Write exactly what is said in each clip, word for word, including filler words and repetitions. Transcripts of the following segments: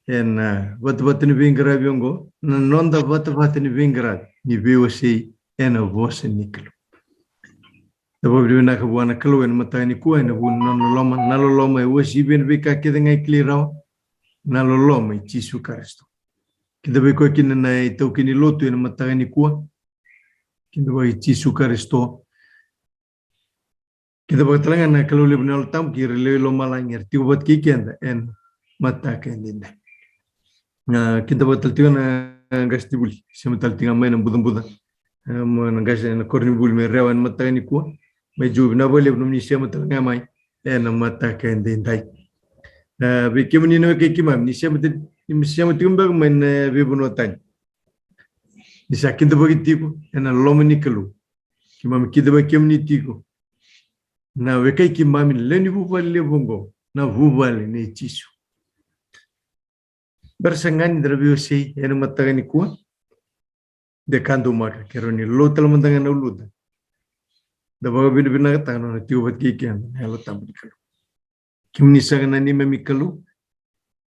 ena vatavata ni veiqaravi oqo, na noda vatavata ni veiqaravi ni veiwasei ena vosa ni Kalou. Da vakavinavinaka vua na Kalou ena mataka nikua ena vuku ni nona loloma. Na loloma e uasivi ena veika kece ga e kilai rawa. Na loloma i Jisu Karisito. Kidavaki koya kina na itaukei ni lotu ena mataka nikua. Kidavaki Jisu Karisito. Kidavaki tale ga na Kalou levu na Yalo Tabu kei ira lewe i lomalagi era tiko vata kei keda ena mataka edaidai. Na kidavaki tale tiko na qasenivuli, sema tale tiko ga mai na bucabuca. E, mo na qase na koronivuli mai Rewa ena mataka nikua. Mai Djuva, vinaka vakalevu nomuni sema tale ga mai ena mataka edaidai. E, vei kemuni na wekai keimami, ni sema ti-, ni sema tiko beka mai na veivanua tani. Ni sa kidavaki tiko ena loma ni Kalou. Keimami kidavaki kemuni tiko. Na wekai keimami na lewe ni vuvale levu oqo, na vuvale nei Jisu. Bera saka ga ni da na veiwasei ena mataka nikua. De ka daumaka, keirau ni lou tale mada ga na uluda. Da vakavinavinakataka na nona tiko vata kei keda na Yalo Tabu ni Kalou. Kemuni saka na neimami Kalou,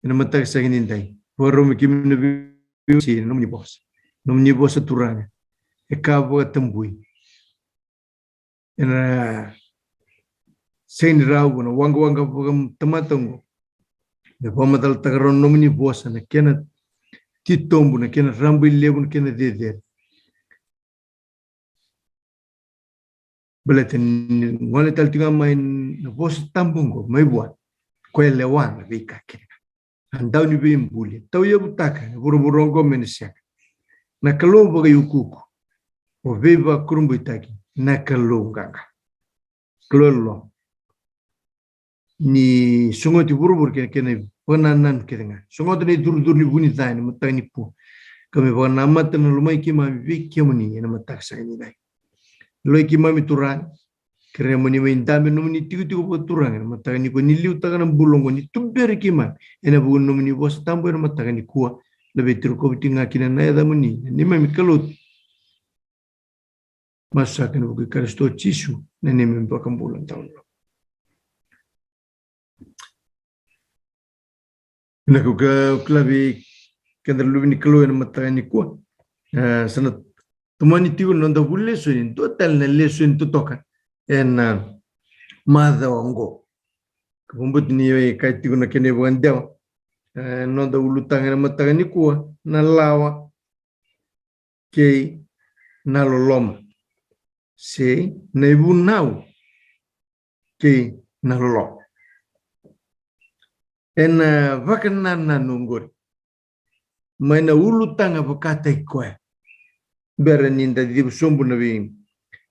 ena mataka saka edaidai. Vakarau me keimami na veiwasei ena nomuni vosa. Nomuni vosa Turaga. E ka vakatabui. Ena sega ni rawa na waqawaqa vakatamata oqo me vakamacalataka rawa na nomuni vosa, na kena titobu, na kena rabailevu, na kena cecere. Baleta ni gole tale tiko ga mai na vosa tabu oqo mai vua, koya e lewa na veika kece ga. Na dau ni veibuli, tauyavutaka na vuravura oqo me na sega. Na Kalou vakaiukuuku, o veivakurabuitaki, na Kalou qaqa. Kalou e loloma. Ni sogoti vuravura kei na kena vakanananu kece ga. Sogota na icurucuru ni vu ni ca ena mataka nikua. Ka me vakanamata na lomai keimami vei kemuni ena mataka saka edaidai. Loi keimami Turaga, kerea mo ni mai dabe ena nomuni itikotiko vakaturaga ena mataka nikua, ni liutaka na bula oqo, ni tuberi keimami ena vuku ni nomuni vosa tabu ena mataka nikua. Laveti rokovi tiko ga kina na yacamuni, na neimami Kalou. Masu saka ena vuku i Karisito Jisu, na neimami iVakabula dauloloma. Na kaukaua kila vei keda luve ni Kalou ena mataka nikua. E, sa na tomani tiko na noda vuli lesoni, dua tale na lesoni totoka ena macawa oqo. Ka vakabauta ni kaya tiko na kena ivakadewa, e, noda ulutaga ena mataka nikua, na lawa kei na loloma, se na ivunau kei na loloma. Ena vakanananu oqori mai na ulutaga vakataki koya. Bera ni da civa sobu na vei,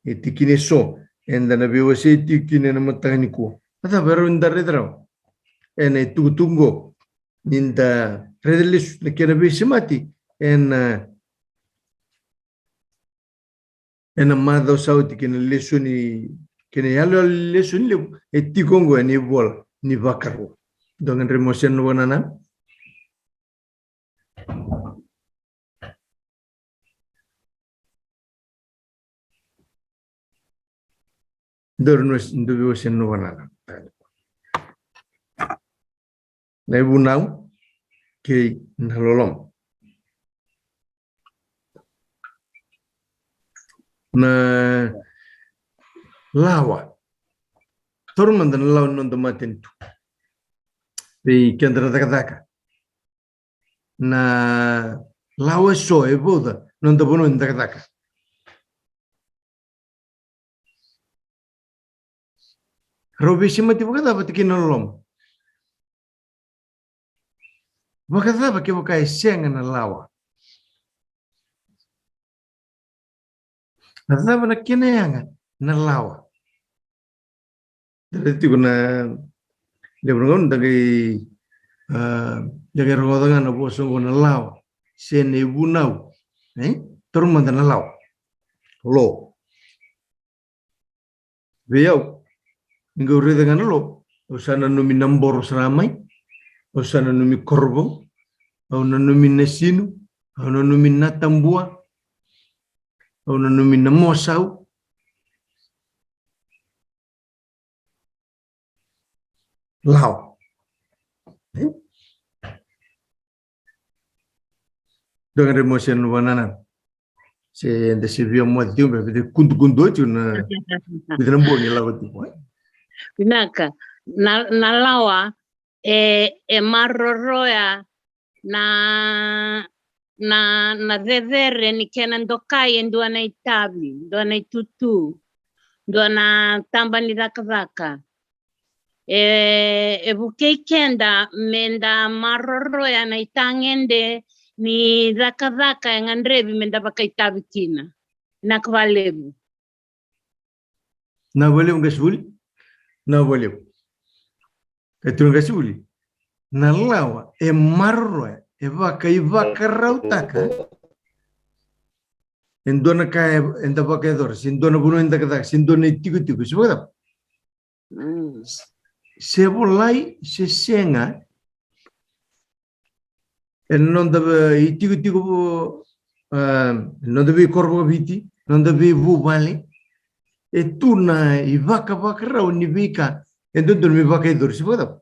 e, tikina eso eda na veiwasei tiko kina ena mataka nikua. A cava e rawa ni da raica rawa ena itukutuku oqo, ni da raica lesu na kena veisemati ena, ena macawa sa oti kei na lesoni, kei na iyaloyalo ni lesoni levu e tiko oqo ena ivola ni Vakarua. Dou gadreva mo sega ni vakanananu. Dou na, dou veiwasei na vanua. Na ivunau kei na loloma. Na lawa. Toro mada na lawa ni noda matanitu. Vei keda na cakacaka. Na lawa eso e vauca na noda vanua ni cakacaka. Rau veisemati vakacava vata kei na loloma? Vakacava kevaka e sega na lawa? Na cava na kena yaga na lawa? Da raica tiko na levu na gauna da qai, ah, da qai rogoca ga na vosa oqo na lawa se na ivunau, eh? Taura mada na lawa. Lo. Vei au, ni qai raica ga na lo, au sa nanumi na boro sara mai, au sa nanumi korovou, au nanumi na sinu, au nanumi na tabua, au nanumi na mosau. Lawa. Eh? Dua ga dre mo se nu vanana. Se da se via mo tiko be, be kudukudu tiko na, be na bogi lako tiko, e? Vinaka. Na, na lawa, e, e maroroya na, na, na cecere ni kena dokai e dua na itavi, dua na itutu, dua na taba ni cakacaka. E, e vukei keda me da maroroya na itagede ni cakacaka e gadrevi me da vakaitavi kina. Vinaka vakalevu. Vinaka vakalevu qasenivuli. Vinaka vakalevu. Ka tukuna qasenivuli, na lawa e maroroya, e vakaivakarautaka e dua na ka e, eda vakayacora, se dua na vanua e cakacaka, se dua na itikotiko, se vakacava? Mm. Se volai, se sega, e noda, e, itikotiko vo, e, noda veikoro vakaviti, noda veivuvale, e tu na ivakavakarau ni veika e dodonu me vakayacori, se vakacava?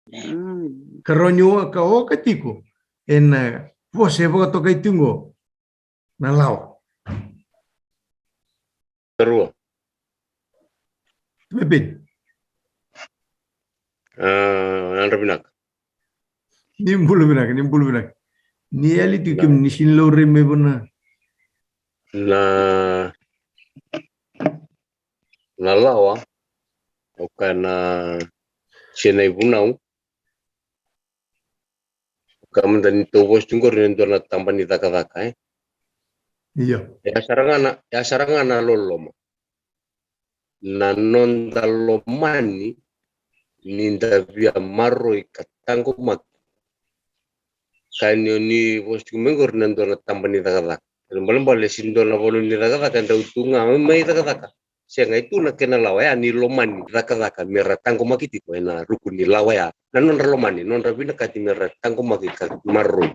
Mm. Ka rawa ni o, ka oka tiko ena vosa e vakatokai tiko qo, na lawa. Karua. Tui Peni. A, yadra vinaka. Ni bula vinaka, ni bula vinaka. Ni yali tiko kemuni, ni sega ni laurai mai vana. Na, na lawa, o ka na, se na ivunau, ka mada ni tou vosa tu qori na dua na taba ni cakacaka, e? Io. E a sara ga na, e a sara ga na loloma. Na noda lomani ni da via maroroi ka taqomaki. Ka ni o ni vosa tu mai qori na dua na taba ni cakacaka. Balebale se dua na vanua ni cakacaka e dau tu ga mai cakacaka. Sega, e tu na kena lawa ya ni lomani cakacaka me ra taqomaki tiko ena ruku ni lawa ya. Na nodra lomani, nodra vinakati me ra taqomaki ka maroroi.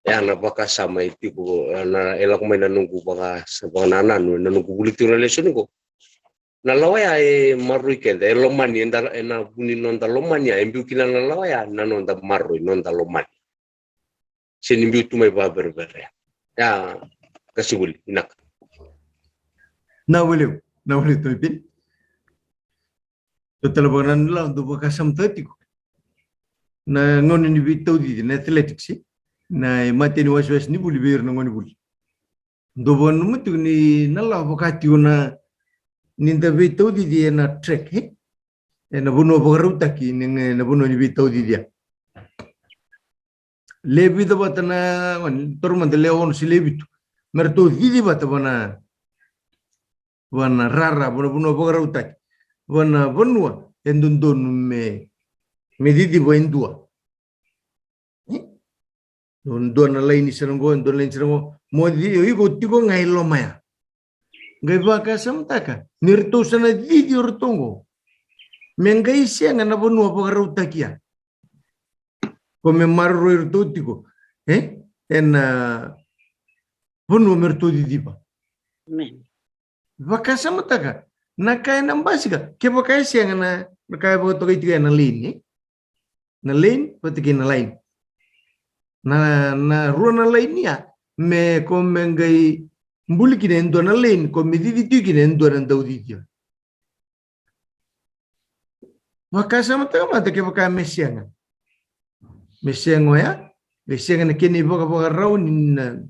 Ya na vakasama e tiko, na, e lako mai na noqu vaka, vakanananu, na noqu vuli tiko na lesoni qo. Na lawa ya e maroroi keda, e lomani, eda, ena vu ni noda lomani ya, e biu kina na lawa ya, na noda maroroi, noda lomani. Se ni biu tu mai vakaverevere. Ya, qasenivuli, vinaka. Vinaka vakalevu, vinaka vakalevu Tui Peni. Dua tale vakanananu, dau vakasamataka tiko na gauna ni veitaucici, na athletics, e? Na imatai ni wasewase ni vuli vei ira na gonevuli. Dau vakananuma tiko ni na lawa vaka tiko na, ni da veitaucici ena track, e? Ena vanua vakarautaki, ni, ena vanua ni veitaucici ya. Le vica vata na, gone, toro mada le ono se le vitu. Me ratou cici vata vana, vana rara, vana vanua vakarautaki. Vana vanua e dodonu me, me ciciva e dua. E? Dua na laini sara qo, dua na laini sara qo. Mo cici, iko tiko ga i loma ya. Qai vakasamataka ni ratou sa na cici o ratou qo. Me qai sega na vanua vakarautaki ya. Ko me maroroi iratou tiko, e? Ena vanua me ratou ciciva. Amen. Vakasamataka na ka ena basika, kevaka e sega na, na ka e vakatokai tiko ya na lane, e? Na lane vata kei na line. Na, na rua na line ya, me ko me qai buli kina e dua na lane, ko me cici tiko kina e dua na daucici. Vakasamataka mada kevaka me sega. Me sega oya, me sega na kena ivakavakarau ni na,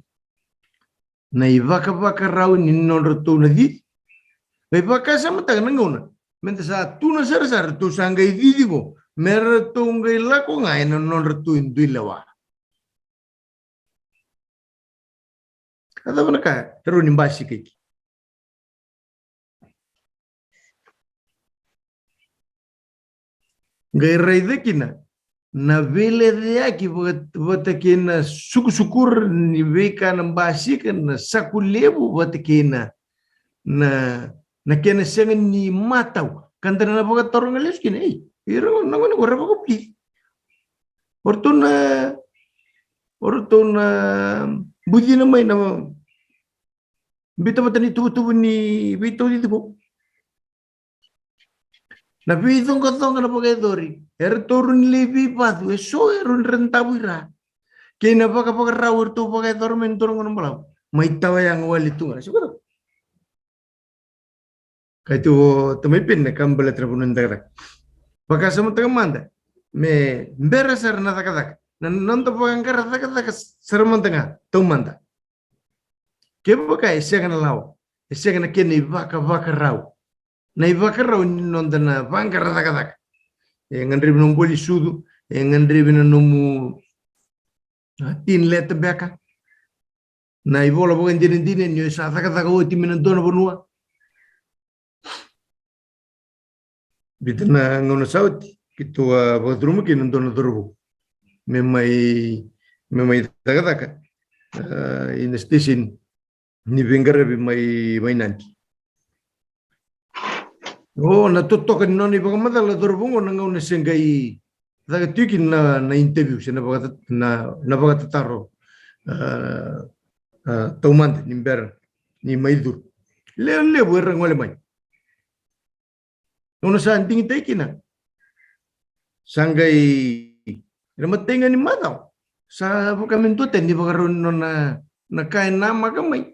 na ivakavakarau ni nodratou na cici. Me vakasamataka na gauna me da sa tu na sarasara, ratou sa qai cici qo, me ratou qai lako ga ena nodratou dui lewa. A cava na ka e rawa ni basika iki? Qai raica kina na veilecayaki vata, vata kei na sukusukura ni veika na basika, na saku levu vata kei na, na, na kena sega ni matau. Ka da na vakataroga lesu kina, ei, ira na gone qo ra vakavulici. O ratou na, o ratou na bucina mai na biuta vata ni tuvatuva ni veitaucici qo. Na veicoqacoqa na vakayacori, eratou rawa ni lai veivacu, eso e rawa ni ra davo i ra. kei na vakavakarau eratou vakayacora mai na dua na gauna balavu, mai tawa yaga wale tu ga. Sa kaya tu o tamai Peni na ka baleta na vanua ni cakacaka. Vakasamataka mada me bera sara na cakacaka, na noda vakaqara cakacaka sara mada ga taumada. Kevaka e sega na lawa, e sega na kena ivakavakarau, na ivakarau ni noda na vaqara cakacaka, e gadrevi nomu boli sucu, e gadrevi na nomu, a, tin leta beka. Na ivola vakadinadina ni o sa cakacaka oti mai na dua na vanua. Vica na gauna sa oti keitou a vakacuruma kina na dua na cauravou me mai, me mai cakacaka, a, ina station ni veiqaravi mai, mai Nadi. O, na totoka ni nona ivakamacala na cauravou oqo na gauna se qai caka tiko kina na, na interview se na vakata-, na, na vakatataro, a, a, taumada ni bera ni mai curu. Lewe levu era gole mai. Gauna sa digitaki kina, sa qai, ira matai ga ni macawa, sa vaka me dua tani ni vakarau ni nona, na ka e namaka mai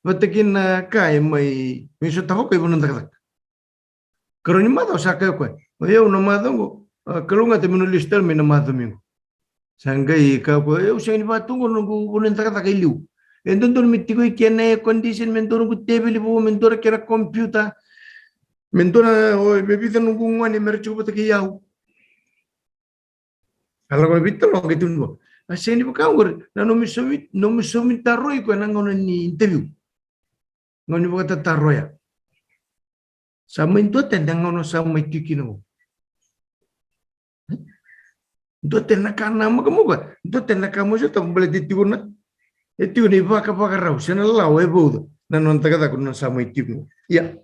vata kei na ka e mai, mai sotava o koya i vanua ni cakacaka. Karua ni macawa sa kaya o koya, o yau na macawa oqo, a, kalougata me na lesu tale mai na macawa mai oqo. Sa qai kaya o koya, au sega ni vaka tu oqo na noqu vanua ni cakacaka e liu. E dodonu me tiko i kena air condition, me dua noqu teveli vou, me dua na kena computer, me dua na, o, me vica noqu gone me ra tiko vata kei au. A lako na veitaro qai tukuna, a sega ni vaka oqori na nomu saumi, nomu saumi taro i koya na gauna ni interview, gauna ni vakatataro ya. Sa mai dua tani na gauna sa mai tiko kina oqo. Dua tani na ka namaka mai o koya, dua tani na ka mai sotava baleta e tiko na, e tiko na ivakavakarau se na lawa e vauca na nona cakacaka na nona sa mai tiko. Ia.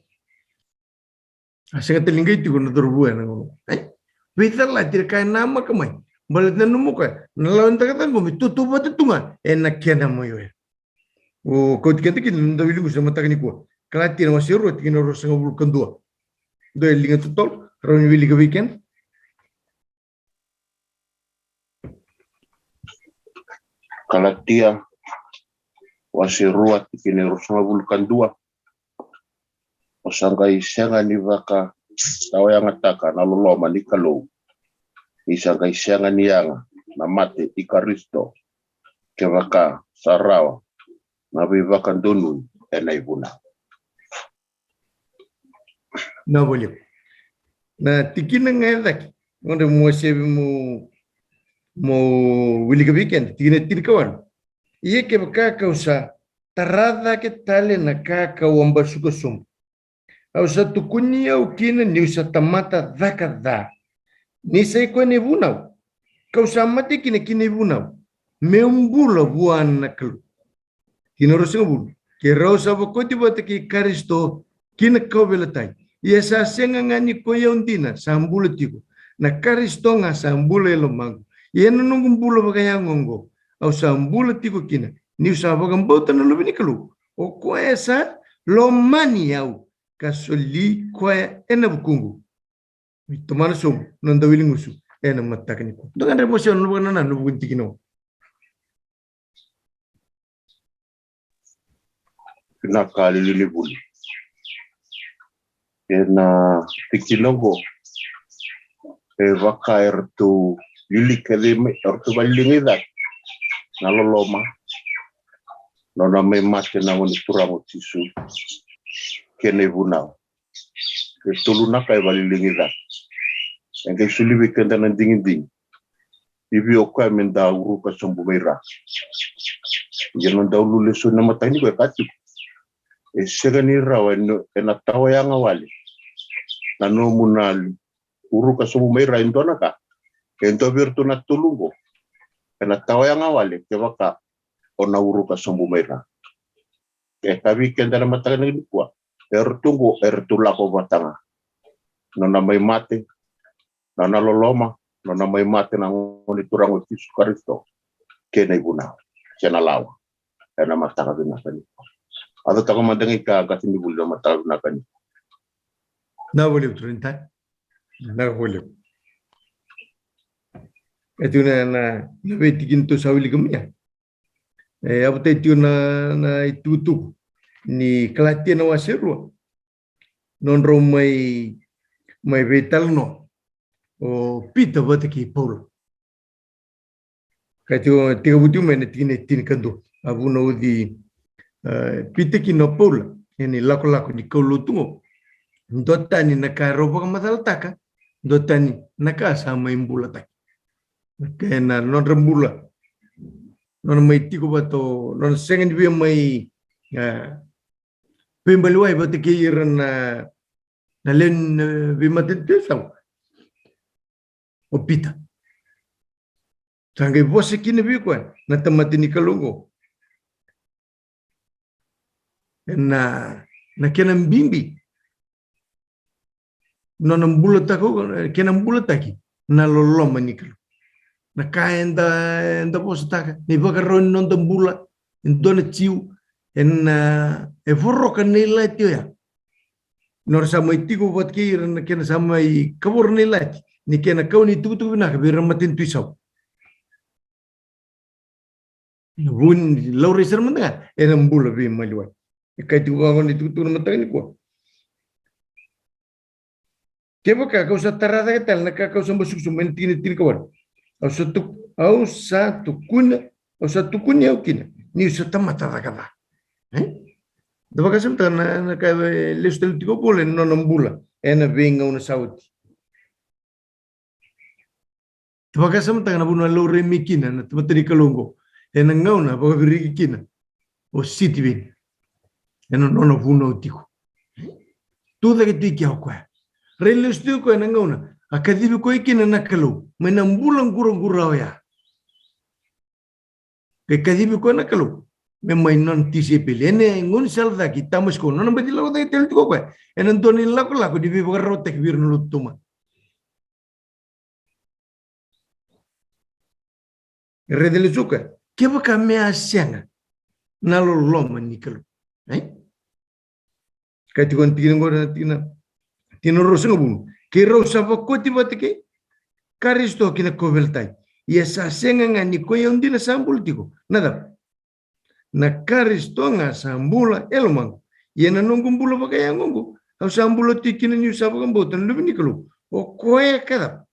A sega tale ni qai tiko na cauravou ya na gauna. Ai, veicalati na ka e namaka mai. Baleta na nomu koya na lawa ni cakacaka oqo me tautauvata tu ga ena kena mai oya. O kauti keda kina na noda wili gusu na mataka nikua. Kalatia na wase rua tikina ruasagavulu ka dua. Dua e liga totolo, rawa ni wilika vei keda. Kalatia wase rua tikina ruasagavulu ka dua. O sa qai sega ni vakatawayagataka na loloma ni Kalou, ni sa qai sega ni yaga na mate i Karisito, kevaka sa rawa na veivakadonui ena ivunau. Na voli. Na tikina ga e cake, gauna mo sevi mo, mo wilika vei keda, tikina tinikawalu. Ia kevaka kau sa tara cake tale na ka kau a basuka sobu, au sa tukuni au kina niu sa tamata caka ca, ni sa i koya na ivunau kau sa mate kina ki na ivunau, meu bula vua na Kalou. Tikina ruasagavulu. Keirau sa vakoti vata kei Karisito ki na kauveilatai. Ia sa sega ga ni koi au dina sa bula tiko, na Karisito ga sa bula e lomaqu. Ia na noqu bula vakayago oqo, au sa bula tiko kina niu sa vakabauta na Luve ni Kalou, o koya sa lomani au ka soli koya ena vukuqu. Ni tomana sobu na noda wili gusu ena mataka nikua. Dua ga dre mo sega na vakanananu na vuku ni tikina oqo. Vinaka lilivuli. Ena tikina oqo e vaka eratou lili kece mai, eratou valiligi cake na loloma, nona mai mate na Gone Turaga o Jisu, kei na ivunau. E tolu na ka e valiligi cake. E qai soli vei keda na digidigi. I vei o koya me da uruka sobu mai ra? Ia na noda ulu lesoni na mataka nikua e kaya tiko, e sega ni rawa ena, ena tawayaga wale na nomu na uruka sobu mai ra e dua na ka. E dua vei iratou na tolu oqo, ena tawayaga wale kevaka o na uruka sobu mai ra. E kaya vei keda na mataka nikua, eratou oqo eratou lako vata ga. Nona mai mate, nona loloma, nona mai mate na Gone Turaga o Jisu Karisito, kei na ivunau, kei na lawa. Ena mataka vinaka nikua. A cotaka mada ga i ka, qasenivuli, na mataka vinaka nikua. Na voli turaga. Na voli. E tu na, na, na veitikina tu sa wilika mai. E, a vata tu na, na itukutuku ni Kalatia na wase rua. Nodrau mai, mai veitalanoa o Pita vata kei Paula. Ka tiko, tiko vuti mai na tikina e tinikadua. A vunauci, e, Pita kina o Paula ena ilakolako ni kaulotu qo. Dua tani na ka rau vakamacalataka, dua tani na ka sa mai bulataki. Kei na nodra bula, nona mai tiko vata, nona sega ni via mai, e, veimaliwai vata kei ira na, na lewe ni, e, veimatanitu e sau. O Pita. Sa qai vosa kina vei koya na tamata ni Kalou qo. Na, na kena bibi. Nona bulataka, kena bulataki na loloma ni Kalou. Na ka eda, eda vosataka, na ivakarau ni noda bula, e dua na Jiu, ena, e voroka na ilati oya. Nora sa mai tiko vata kei ira na kena sa mai kavoro na ilati ni kena kau ni tukutuku vinaka vei ira na matanitu e sau. Na vuni laurai sara mada ga ena bula veimaliwai. E kaya tiko vaqo na itukutuku na mataka nikua. Kevaka kau sa tara cake tale na ka kau sa basukusuku mai na tikina e tinikawalu. Au sa tuk-, au sa tukuna, au sa tukuni au kina niu sa tamata caka ca. E? Da vakasamataka na, na ka e lesu tale tiko o Paula ena nona bula ena veigauna sa oti. Da vakasamataka na vanua e laurai mai kina na tamata ni Kalou qo ena gauna vakaviriki kina o Sitiveni ena nona vunau tiko. Tu cake tu i kea o koya. Rai lesu tiko o koya na gauna a kacivi koya kina na Kalou mai na bula quraqura oya. Qai kacivi koya na Kalou me mai nona tisaipeli ena gaunisala cake i Tamasiko, nona baci lako cake tale tiko o koya ena dua na ilakolako ni veivakararawataki vei ira na lotu taumada. Raica lesu o koya, kevaka me a sega na loloma ni Kalou. E? Ka tiko na tikina qori na tikina, tikina ruasagavulu. Keirau sa vakoti vata kei Karisito ki na kauveilatai. Ia sa sega ga ni koi au dina sa bula tiko. Na cava? Na Karisito ga sa bula e lomaqu. Ia na noqu bula vakayago qo, au sa bula tiko kina niu sa vakabauta na Luve ni Kalou. O koya ka cava?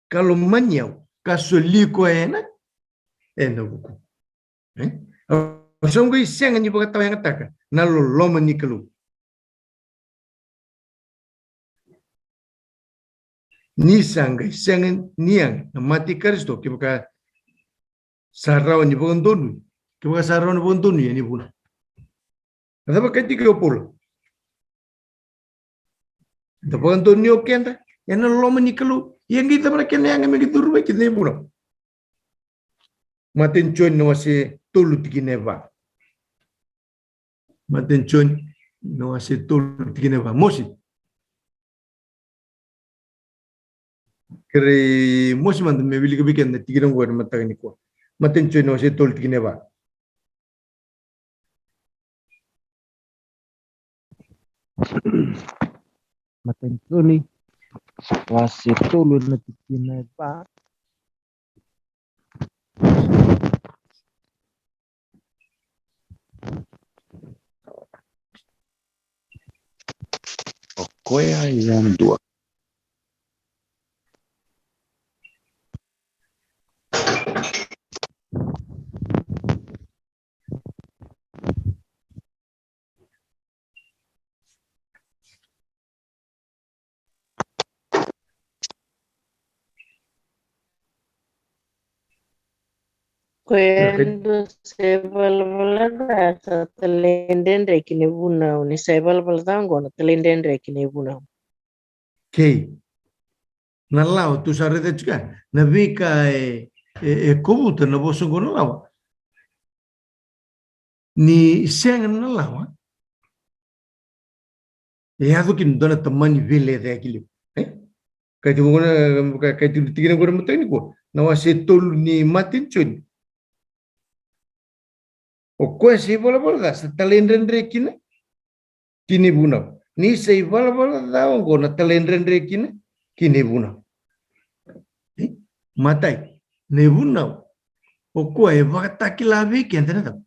Ka lomani au, ka soli koya ena, ena vuku. E? Au sa qai sega ni vakatawayagataka na loloma ni Kalou. Ni sa qai sega ni yaga na mate i Karisito, kevaka sa rawa ni vakadonui, kevaka sa rawa ni vakadonui, e ni vuna. Na cava ka tiko o Paula? Da vakadonui o keda ena loma ni Kalou. Ia qai cava na kena yaga me qai curu mai kina na ivunau? Matai ni Joni na wase tolu tikina e va. Matai ni Joni na wase tolu tikina e va. Mosi. Kerei Mosi mada me wilika vei keda na tikina oqo ena mataka nikua. Matai ni Joni na wase tolu tikina e va. Matai ni Joni wase tolu na tikina e va. O koya yadua. Koya e dua sa ivalavala ca sa talaidredre ki na ivunau, ni sa ivalavala ca oqo na talaidredre ki na ivunau. Kei na lawa tu sa raica tiko ya, na veika e, e, e kovuta na vosa oqo na lawa. Ni sega na lawa, e yaco kina dua na tamani veilecayaki levu. E? Kai tiko na, kai tiko na tikina oqo na mataka nikua, na wase tolu ni Matai ni Joni. O koya sa ivalavala ca sa talaidredre kina ki na ivunau. Ni sa ivalavala ca oqo na talaidredre kina ki na ivunau. E? Matai. na ivunau, o koya e vakatakila vei keda na cava?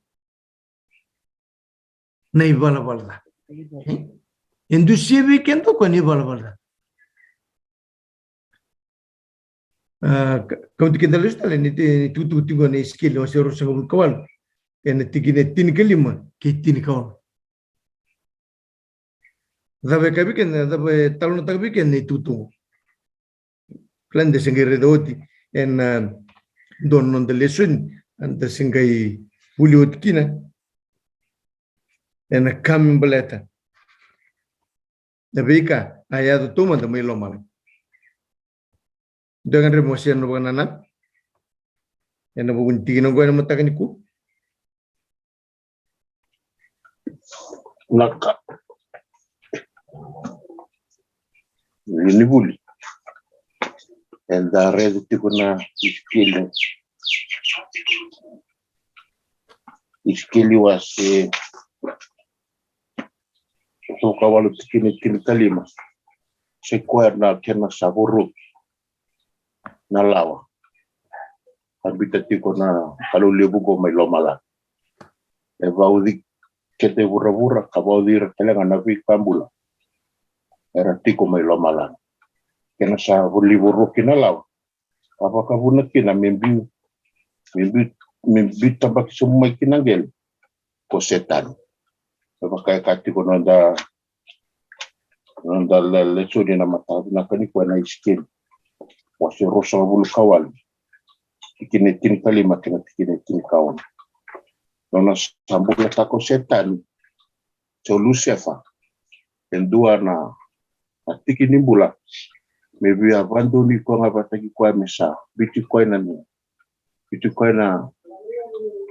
Na ivalavala ca. E? E dusia vei keda o koya na ivalavala ca. A, ka-, kauti keda lesu tale ni, ni tukutuku tiko na Isikeli wase ruasagavulu ka walu, ena tikina e tinikalima kei tinikaono. Cava e kaya vei keda, cava e talanoataka vei keda na itukutuku? Kila ni da se qai raica oti ena, a, dua na noda lesoni, eda se qai vuli oti kina ena ka me baleta na veika a yaco taumada mai lomalagi. Dua ga drau mo se na vakanananu ena vuku ni tikina oqo ena mataka nikua. Na ka ni vuli eda raica tiko na Isikeli, Isikeli wase toka walu tikina tinikalima. Se koya na kena sa voroki na lawa ka biuta tiko na Kalou levu qo mai lomalagi. E vauci keda e vuravura ka vauci ira tale ga na veika bula era tiko mai lomalagi. Kena sa voli voroki na lawa ka vakavuna kina me biu, me biu, me biu tabaki sobu mai kina qele ko Setani. E vaka e kaya tiko na noda, na noda le-, lesoni na mataka vinaka nikua na Isikeli wase ruasagavulu ka walu, tikina e tinikalima kei na tikina e tinikaono. Nona sa bulataka o Setani, se o Lusefa, e dua na, na tiki ni bula me via vakadonui koya ga vata kei koya me sa biuti koya na, biuti koya na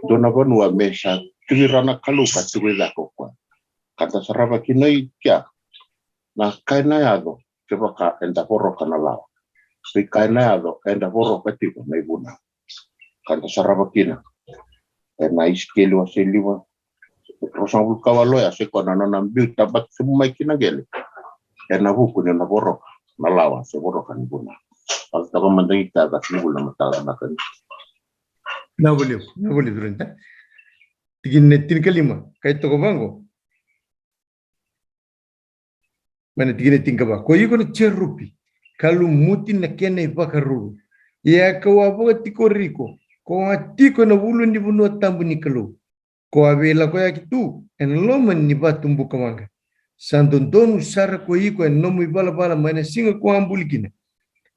dua na vanua me sa tiko i ra na Kalou ka tiko i cake o koya. Ka da sarava kina i kea na ka ena yaco kevaka eda voroka na lawa. Veika ena yaco eda voroka tiko na ivunau. Ka da sarava kina ena Isikeli wase lima, ruasagavulu ka walu, oya se koya na nona biu tabaki sobu mai kina qele ena vuku ni nona voroka na lawa se voroka na ivunau. Au toka mada i kea, ka tini vula na mataka vinaka nikua. Na vuli, na vuli durante. Tikina e tinikalima, ka e toka vaqo. Mai na tikina e tinikava. Ko iko na jerupi, ka lumuti na kena ivakaruru. Ia kau a vakatikori iko, ko a tiko ena ulu ni vanua tabu ni Kalou. Ko a veilakoyaki tu ena loma ni vatu bukawaqa. Sa dodonu sara ko iko ena nomu ivalavala mai na siga ko a buli kina.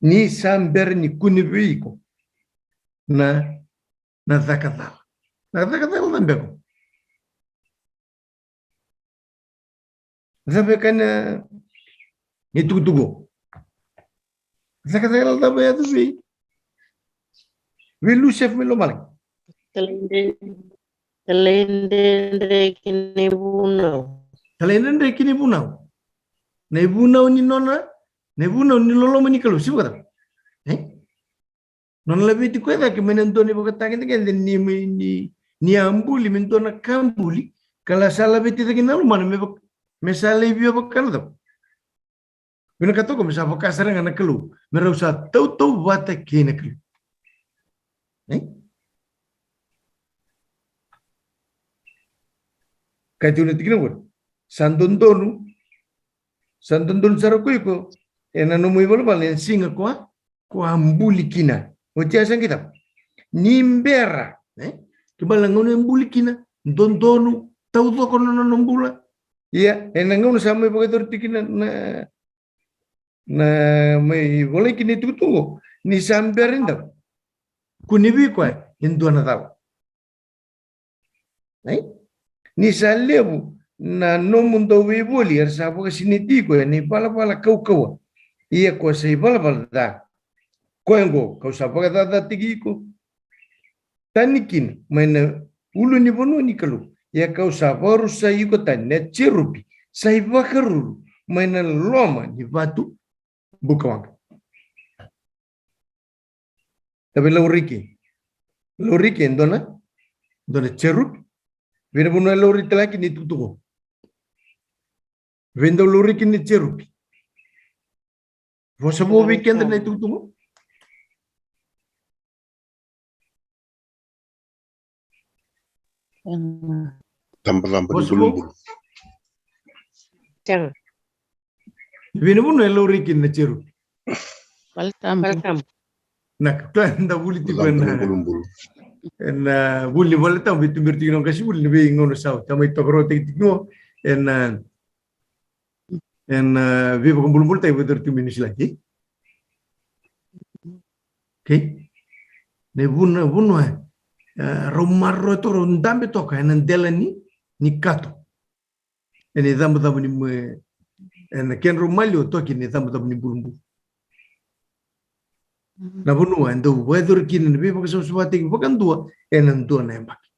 Ni sa bera ni kune vei iko na, na caka cala. Na caka cala na beko. Cava e kaya na itukutuku? Cakacaka cava e yaco vei, vei Lusefa mai lomalagi? Talaidre-, talaidredre ki na ivunau. Talaidredre ki na ivunau. Na ivunau ni nona, na ivunau ni loloma ni Kalou, se vaka cava? E? Nona laveti koya cake mai na dua na ivakatagedegede ni, ni, ni a buli me dua na ka buli, ka la sa laveti cake na lomana me vak-, me sa lai via vaka na cava? Vinakata o koya me sa vaka sara ga na Kalou, me rau sa tautauvata kei na Kalou. E? Ka tiko na tikina qori. Sa dodonu, sa dodonu sara ko iko ena nomu ivalavala ena siga ko a, ko a buli kina. Oti ya sa qai cava? Ni bera, e? Kena ibalebale na gauna e buli kina, dodonu, taucoko na nona bula. Ia ena gauna sa mai vakayacori tiko kina na, na mai volai kina itukutuku, ni sa bera ni cava? Kune vei koya e dua na cala. Ai? Ni sa levu na nomu dauveivoli era sa vakasinaiti iko ena ivalavala kaukauwa, ia ko sa ivalavala ca. Koya oqo kau sa vakacacataki iko tani kina mai na ulunivanua ni Kalou, ia kau sa vakarusai iko tani na jerupi sa ivakaruru mai na loma ni vatu bukawaqa. Cava e laurai? Laurai e dua na, dua na jerupi. Vei na vanua e laurai tale ga kina na itukutuku? Vei dau laurai kina na jerupi? Vosa vou vei keda na itukutuku. Tabacaba ni bulubulu. Sega. Vei na vanua e laurai kina na jerupi? Valetabu. Na ka da vuli tiko ena, ena vuli ni valetabu e tuberi tiko na qasenivuli na veigauna sa oti. Tamai toka rau tiko ena, ena veivakabulabulataki vakaturi tu mai Niusiladi. Okay. Na vuna, vanua e rau maroroya toka, rau dabe toka ena dela ni, ni kato. Ena icabocabo ni, ena kedrau maliwa toka kina na icabocabo ni bulubulu. Na vanua e dau vakayacori kina na veivakasavasavataki vakadua ena dua na yabaki.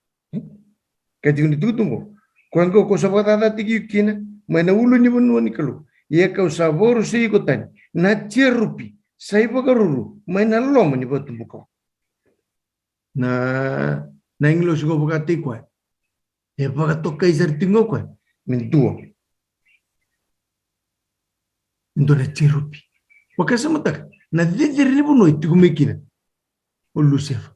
Ka tiko ni tukutuku qo, koya qo kau sa vakacacataki iko kina mai na ulu ni vanua ni Kalou. Ia kau sa vakarusai iko tani na jerupi sa ivakaruru mai na loma ni vatubuka. Na, na agilosi qo vakataki koya. E vakatokai sara tiko ga o koya me dua, me dua na jerupi. Vakasamataka na cecere ni vanua e tiko mai kina o Lusefa.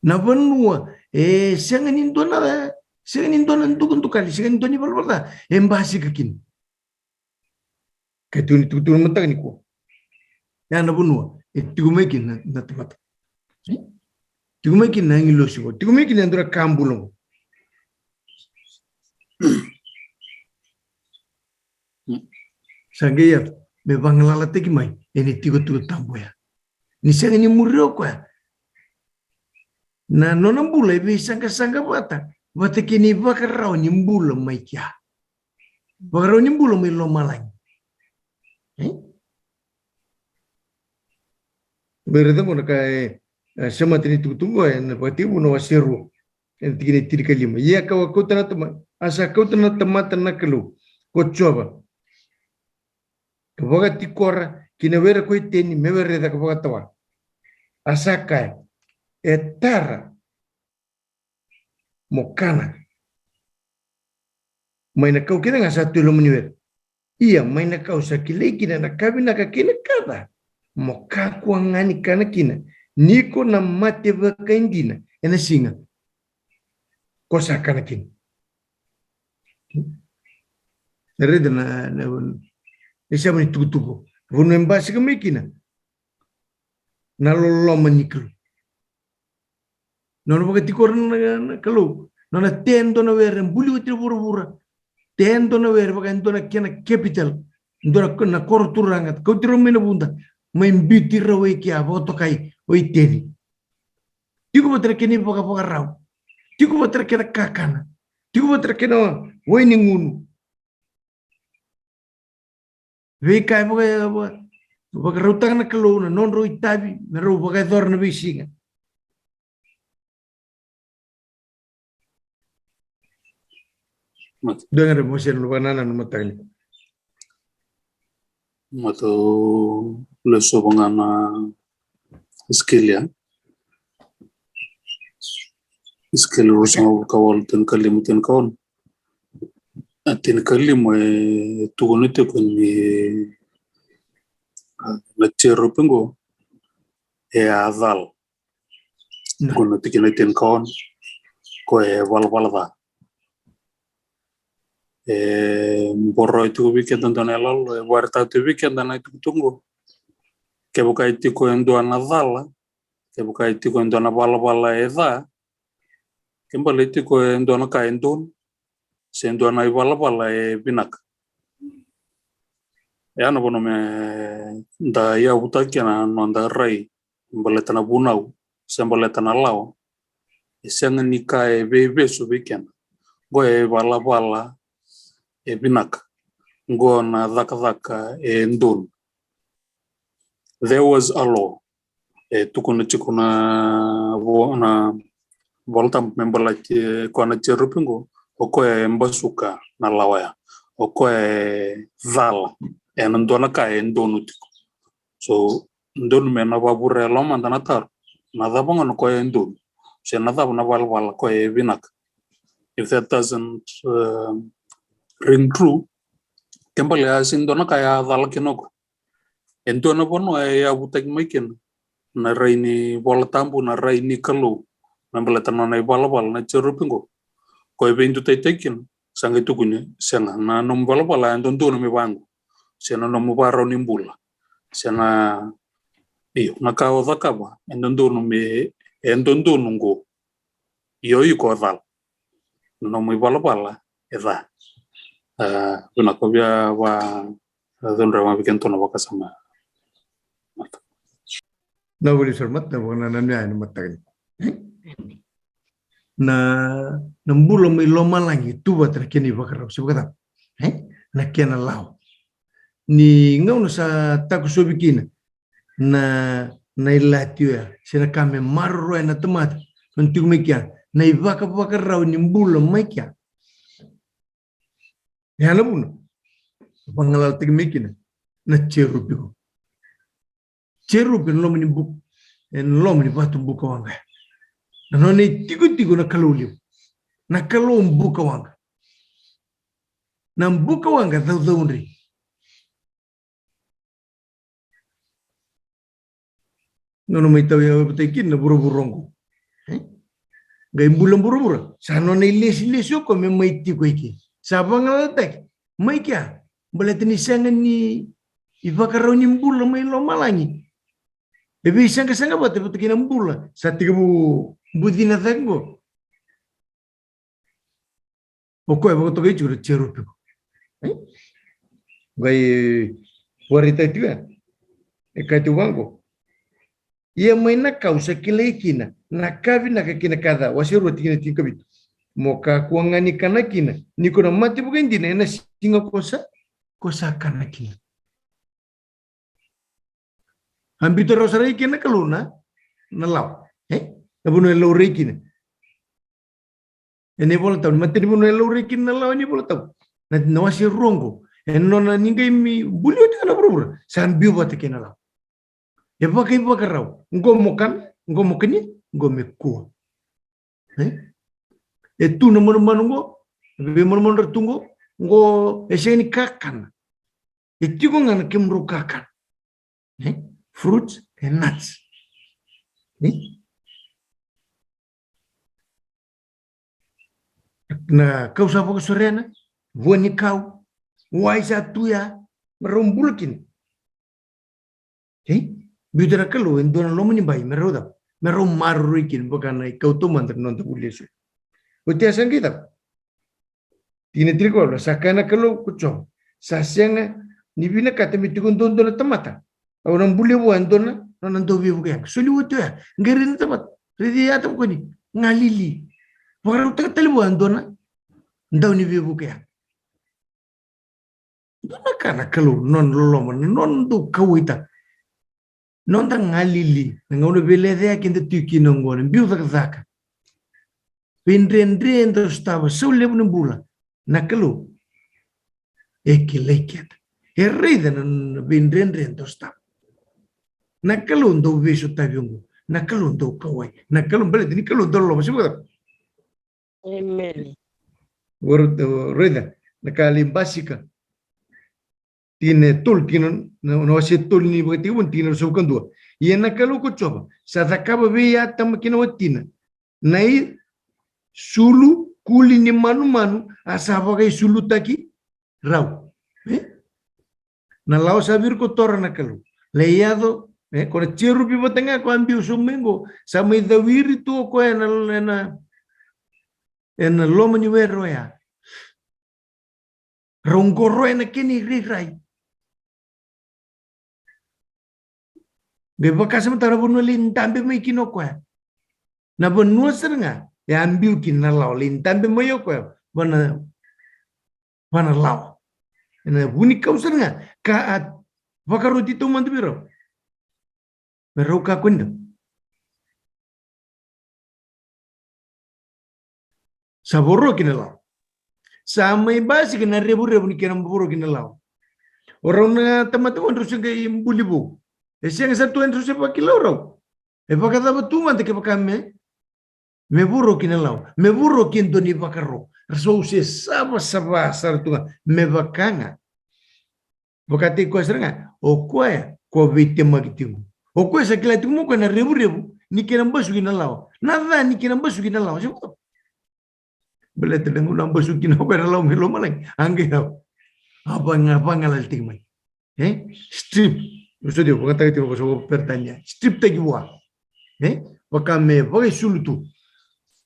Na vanua e sega ni dua na, sega ni dua na dukadukali, sega ni dua na ivalavala ca e basika kina. Ka tiko ni tukutuku na mataka nikua. Ya na vanua e tiko mai kina na, na tamata. Tiko mai kina na agilosi qo. Tiko mai kina na dua na ka bula qo. Sa qai yaco me vagalalataki mai ena itikotiko tabu ya. Ni sega ni muria o koya na nona bula e veisaqasaqa vata, vata kei na ivakarau ni bula mai kea. Vakarau ni bula mai lomalagi. E? Vei raica qo na ka e, e, semata ni tukutuku qo ena Vakatekivu na wase rua. Ena tikina e tinikalima. Ia kau a kauta na tama-, a sa kauta na tamata na Kalou ko Jiova, ka vakatikora ki na were ko Iteni me were caka vakatawa. A sa kaya, e tara mo kana mai na kau kece ga sa tu e loma ni were. Ia mai na kau sa kilai kina na ka vinaka kei na ka ca, mo kakua ga ni kana kina, ni ko na mate vakaidina ena siga ko sa kana kina. Na raica na, na, na isema ni tukutuku. Vanua e basika mai kina na loloma ni Kalou. Nona vakatikora na, na Kalou. Nona tea e dua na were buli oti na vuravura. Tea e dua na were vaka e dua na kena capital. Dua na, na koro turaga. Kauti rau mai na vuda. Mai biuti rau e kea vakatokai o Iteni. Tiko vata na kena ivakavakarau. Tiko vata na kena kakana. Tiko vata na kena wai ni gunu. Veika e vaka, vaka, vakarautaka na Kalou na nodrau itavi me rau vakayacora na veisiga. Dua ga re mo se na vakanananu mataka ni. Matou lesu vaka ga na Isikelia. Isikeli ruasagavulu ka walu, tinikalima, tinikaono. A, tinikalima e tukuna tiko ni, a, na jerupi qo e a cala. Qo na tikina e tinikaono, qo e valavala ca. E boroi tiko vei keda dua na iyaloyalo, e vakaraitaka tiko vei keda na itukutuku qo. Kevaka e tiko e dua na cala, kevaka e tiko e dua na valavala e ca, ke bale e tiko e dua na ka e donu, se dua na ivalavala e vinaka. E a na vanua me da yavutaka kina na noda rai, baleta na vunau se baleta na lawa. E sega ni ka e veivesu vei keda. Qo e valavala e vinaka. Qo na cakacaka e donu. There was a law. E tukuna tiko na vo-, na Vola Tabu me baleti koya na jerupi qo, o koya e basuka na lawa ya. O koya e cala ena dua na ka e donu tiko. So, donu me na vavure e lomada na taro. Na cava ga na koya e donu? Se na cava na valavala koya e vinaka? If that doesn't, uh, ring true, ke bale a sega ni dua na ka e a cala kina o koya. E dua na vanua e yavutaki mai kina na rai ni Vola Tabu, na rai ni Kalou. me baleta na nona ivalavala na jerupi qo. Ko e veidutaitaki kina, sa qai tukuni, sega, na nomu ivalavala e dodonu me vaqo, se na nomu ivakarau ni bula, se na, io, na ka o cakava e dodonu me, e dodonu qo. Io, iko o cala. Na nomu ivalavala e ca. A, vinaka, via va, a, cudra vakavikena tu na vakasama. Na vuli sara mata, na vakanananu ya ena mataka ni. Na, na bula mai lomalagi tu vata na kena ivakarau, se vakacava? E? Na kena lawa. Ni gauna sa takosovi kina na, na ilati oya, se na ka me maroroya na tamata, na tiko mai kea, na ivakavakarau ni bula mai kea. E ya na vuna vagalalataki mai kina na jerupi qo. Jerupi ena loma ni buk-, ena loma ni vatu bukawaqa. Na nona itikotiko na Kalou levu. Na Kalou bukawaqa. Na bukawaqa caucaudre. Nona mai tau ya vata kina na vuravura oqo. E? Qai bula vuravura. Sa nona ilesilesi o koya me mai tiko eke. Sa vagalalataki mai kea. Baleta ni sega ni ivakarau ni bula mai lomalagi. E veisaqasaqa vata, vata kei na bula sa tekivu bucina cake qo. O koya vakatokai tiko na jerupi qo. E? Qai vakaraitaka tiko ya. E kaya tiko vaqo. Ia mai na ka au sa kilai kina na ka vinaka kei na ka ca, wase rua tikina tinikavitu. Mo kakua ga ni kana kina, ni ko na mate vakaidina ena siga ko sa, ko sa kana kina. A biuta rawa sara i kina na Kalou na, na lawa. E? Na vanua e laurai kina. Ena iVolatabu, na matai ni vanua e laurai kina na lawa ena iVolatabu. Na, na wase rua oqo. E nona ni qai mai buli oti na vuravura. Sa biu vata kei na lawa. E vakaivakarau. Qo mo kana, qo mo kania, qo me kua. E? E tu na manumanu qo, e veimanumanu ra tu qo, qo e sega ni kakana. E tiko ga na kemudrau kakana. E? Fruits and nuts. E? Na kau sa vakasorena, vua ni kau, wai sa tu ya, me rau bula kina. Okei? Biuta na Kalou e dua na loma ni bai me rau cava? Me rau maroroi kina, vaka na ikau taumada na noda vuli eso. Oti ya sa qai cava? Tikina tinikawalu, sa kaya na Kalou ko Jiova, sa sega ni vinakata me tiko duadua na tamata. Au na bulia vua e dua na, na, na dauveivuke yaga. Soli oti oya, qai raici na tamata. Raici ya tavukoni, galili. Vakarautaka tale vua e dua na dauniveivuke yaga. Dua na ka na Kalou, nona loloma, na nona dau kauwaitaka. Noda galili, na gauna veilecayaki eda tiko kina oqo, na biu cakacaka. Veidredre eda sotava, sau levu na bula. Na Kalou e kilai keda. E raica na, na veidredre eda sotava. Na Kalou dau veisotavi oqo. Na Kalou dau kauwai. Na Kalou baleta ni Kalou dau loloma. Siva. Emeni. Ora, raica na ka lai basika. Tikina e tolu, tikina na, na wase tolu ni Vakatekivu, tikina ruasagavulu ka dua. Ia na Kalou ko Jiova sa cakava vei Atama kei na watina na isulu kuli ni manumanu, a sa vakaisulutaki rau. E? Na lawa sa virikotora na Kalou. Lai yaco, e, ko na jerupi vata ga ko a biu sobu mai qo, sa mai cawiri tu o koya ena, ena, ena loma ni were oya. Rau qoroya na kena irairai. Qai vakasamataka na vanua lai dabe mai kina o koya. Na vanua sara ga e a biu kina na lawa, lai dabe mai o koya vua na, vua na lawa. Ena vunikau sara ga ka a vakaroti taumada vei rau. Me rau kakua ni dau. Sa voroki na lawa. Sa mai basika na revurevu ni kena voroki na lawa. O rau na tamata qo drau se qai buli vou. E sega sara tu e drau se vakila o rau. E vakacava tu mada kevaka me, me voroki na lawa. Me voroki e dua na ivakaro. Ra sa se savasava sara tu ga. Me vaka ga. Vakataki koya sara ga, o koya ko veitemaki tiko. O koya sa kila tiko mo koya na revurevu ni kena basuki na lawa. Na ca ni kena basuki na lawa. Baleta na gauna a basuki kina o koya na lawa mai lomalagi, a qai a vaga, vagalalataki mai. E? Strip. Au sa dau vakayagataka tiko na vosa vakaperitania. Strip taki vua. E? Vaka me vakaisulu tu.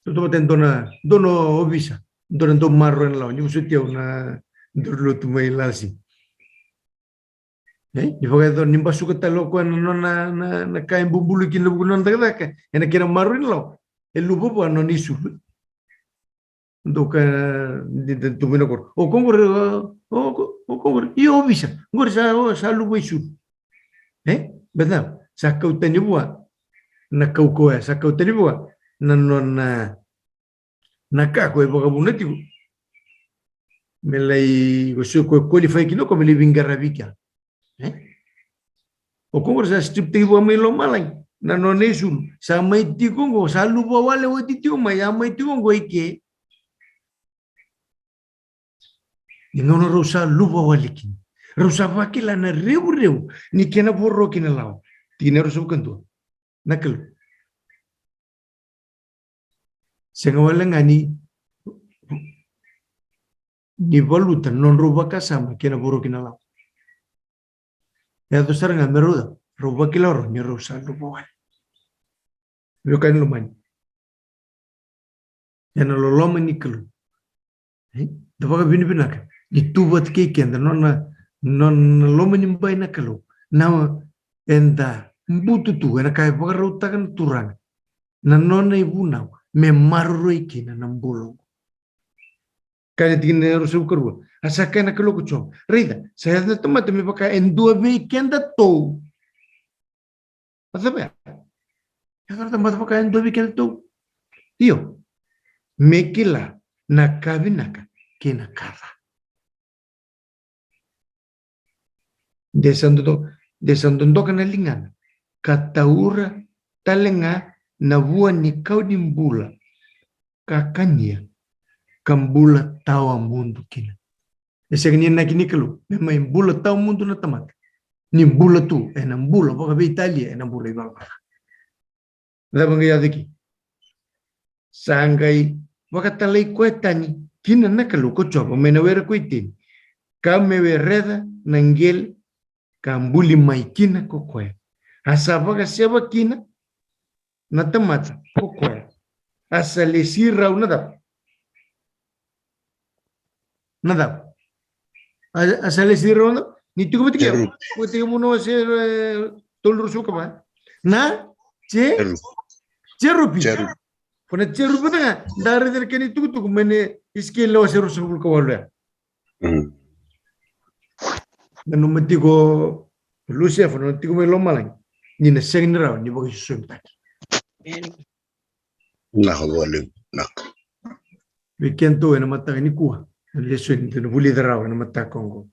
Tautauvata e dua na, dua na ovisa, dua na dau maroroya na lawa. Ni vosoti au na dau lotu mai Lasi. E, ni vakayacora ni basuka tale o koya na nona, na, na ka e bubului kina na vuku ni nona cakacaka, ena kena maroroi na lawa, e luva vua na nona isulu. Dou ka, ni da tu mai na koro. O koya qori, o, o, o koya qori. Io, ovisa. Qori sa, o, sa luva isulu. E? Baleta sa kau tani vua na kaukauwa, sa kau tani vua na nona, na ka ko e vakavuna tiko. Me lai, ko se ko e qualify kina ko me lai veiqaravi kea. E? O koya qori sa strip taki vua mai lomalagi na nona isulu. Sa mai tiko qo, sa luva wale oti tiko mai, a mai tiko qo i ke. Ni gauna rau sa luva wale kina, rau sa vakila na revurevu ni kena voroki na lawa. Tikina e ruasagavulu ka dua. Na Kalou. Sega wale ga ni, ni valuta na nodrau vakasama kei na voroki na lawa. E yaco sara ga me rau ca, rau vakila rau ni rau sa luva wale. Veiwekani lomani, ena loloma ni Kalou. E? Da vakavinavinaka ni tu vata kei keda nona, nona loma ni bai na Kalou. Na eda butu tu ena ka e vakarautaka na Turaga, na nona ivunau me maroroi kina na bula oqo. Kaya na tikina e ruasagavulu ka rua. A sa kaya na Kalou ko Jiova, raica, sa yaco na tamata me vaka e dua vei kedatou. A cava ya? Yaco na tamata vaka e dua vei kedatou. Io, me kila na ka vinaka kei na ka ca. De sa dodo-, de sa dodoka na ligana ka taura tale ga na vua ni kau ni bula ka kania, ka bula tawamudu kina. E sega ni inaki ni Kalou me mai bula tawamudu na tamata, ni bula tu ena bula vakaveitalia, ena bula ivalavala ca. Cava qai yaco ki? Sa qai vakatalai koya tani kina na Kalou ko Jiova mai na were ko Iteni, ka me wereca na qele ka buli mai kina ko koya. A sa vakaseva kina na tamata ko koya. A sa lesi rau na cava? Na cava? A, a sa lesi rau na, ni tiko vata kei au. Tiko vata kei au na wase, e, tolu ruasagavulu ka va. Na? Je? Jerupi. Jerupi. Ko na jerupi vata ga. Da raica na kena itukutuku mai na Isikeli na wase ruasagavulu ka walu ya. Mm. Nanuma tiko Lusefa, na tiko mai lomalagi, ni na sega ni rawa ni vakaisosomitaki. Vinaka vakalevu, vinaka. Vei kedatou ena mataka nikua, na lesoni eda na vulica rawa ena mataka oqo.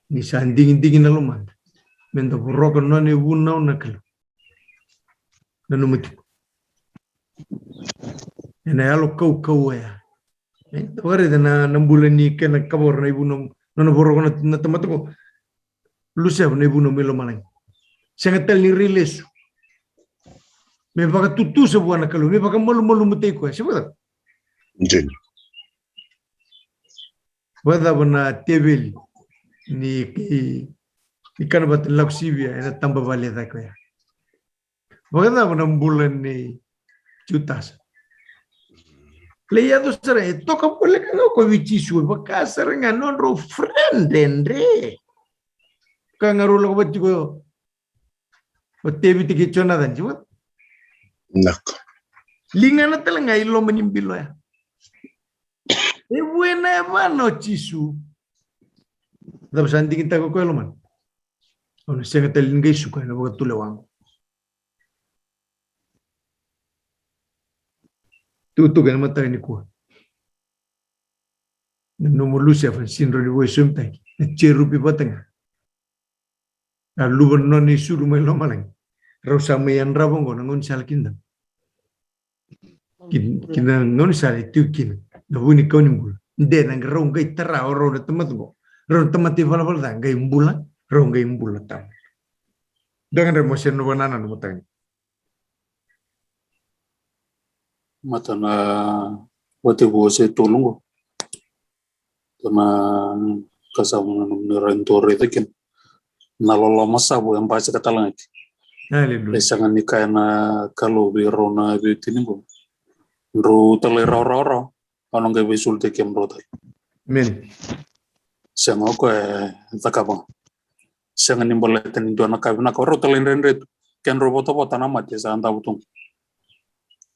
Ni sa digidigi na lomada me da voroka na nona ivunau na Kalou. Nanuma tiko. Ena yalo kaukauwa ya. E, da vakaraica na, na bula ni kena kavoro na ivunau, nona voroka na, na tamata ko Lusefa na ivunau mai lomalagi. Sega tale ni rai lesu. Me vakatutusa vua na Kalou, me vakamalumalumutaki koya. Se vakacava? Dina. Vakacava na teveli ni, ni, ni kana vata ni lako sivia ena taba vale cake oya? Vakacava na bula nei Jutasa? Lai yaco sara, e toka voleka ga o koya vei Jisu, e vaka sara ga nodrau friend dredre. Ka ga rau lako vata tiko o Tevita kei Jonathan, tiko. Vinaka. Ligana tale ga i loma ni bilo ya. E vuena e vana o Jisu. Cava sa digitaka o koya e lomana? Au na sega tale ni qai suka ena vakatulewa qo. Tukutuku ena mataka nikua. Na nomu Lusefa, sega ni rawa ni vakaisosomitaki. Na jerupi vata ga. A luva na nona isulu mai lomalagi. Rau sa mai yadrava oqo na gaunisala kidavaki. Ki, ki na gaunisala e tiko kina na vu ni kau ni bula. De na rau qai tara o rau na tamata qo. Rau na tamata ivalavala ca qai bula, rau qai bula tale. Dua ga dre mo se na vanana na mataka ni. Mata na wativu se tolu qo. Tona kasama na nomuni rai dua raica kina. Na loloma savu e basika tale ga ki. Hallelujah. E sega ni kaya na Kalou vei rau na veitini qo. Drau talai rawarawa rawa. Au na qai veisulutaki kemudrau tale. Amen. Sega o koya e cakava ga. Sega ni baleta ni dua na ka vinaka o rau talai dredre tu. Kedrau votavota na mate sa davo tu.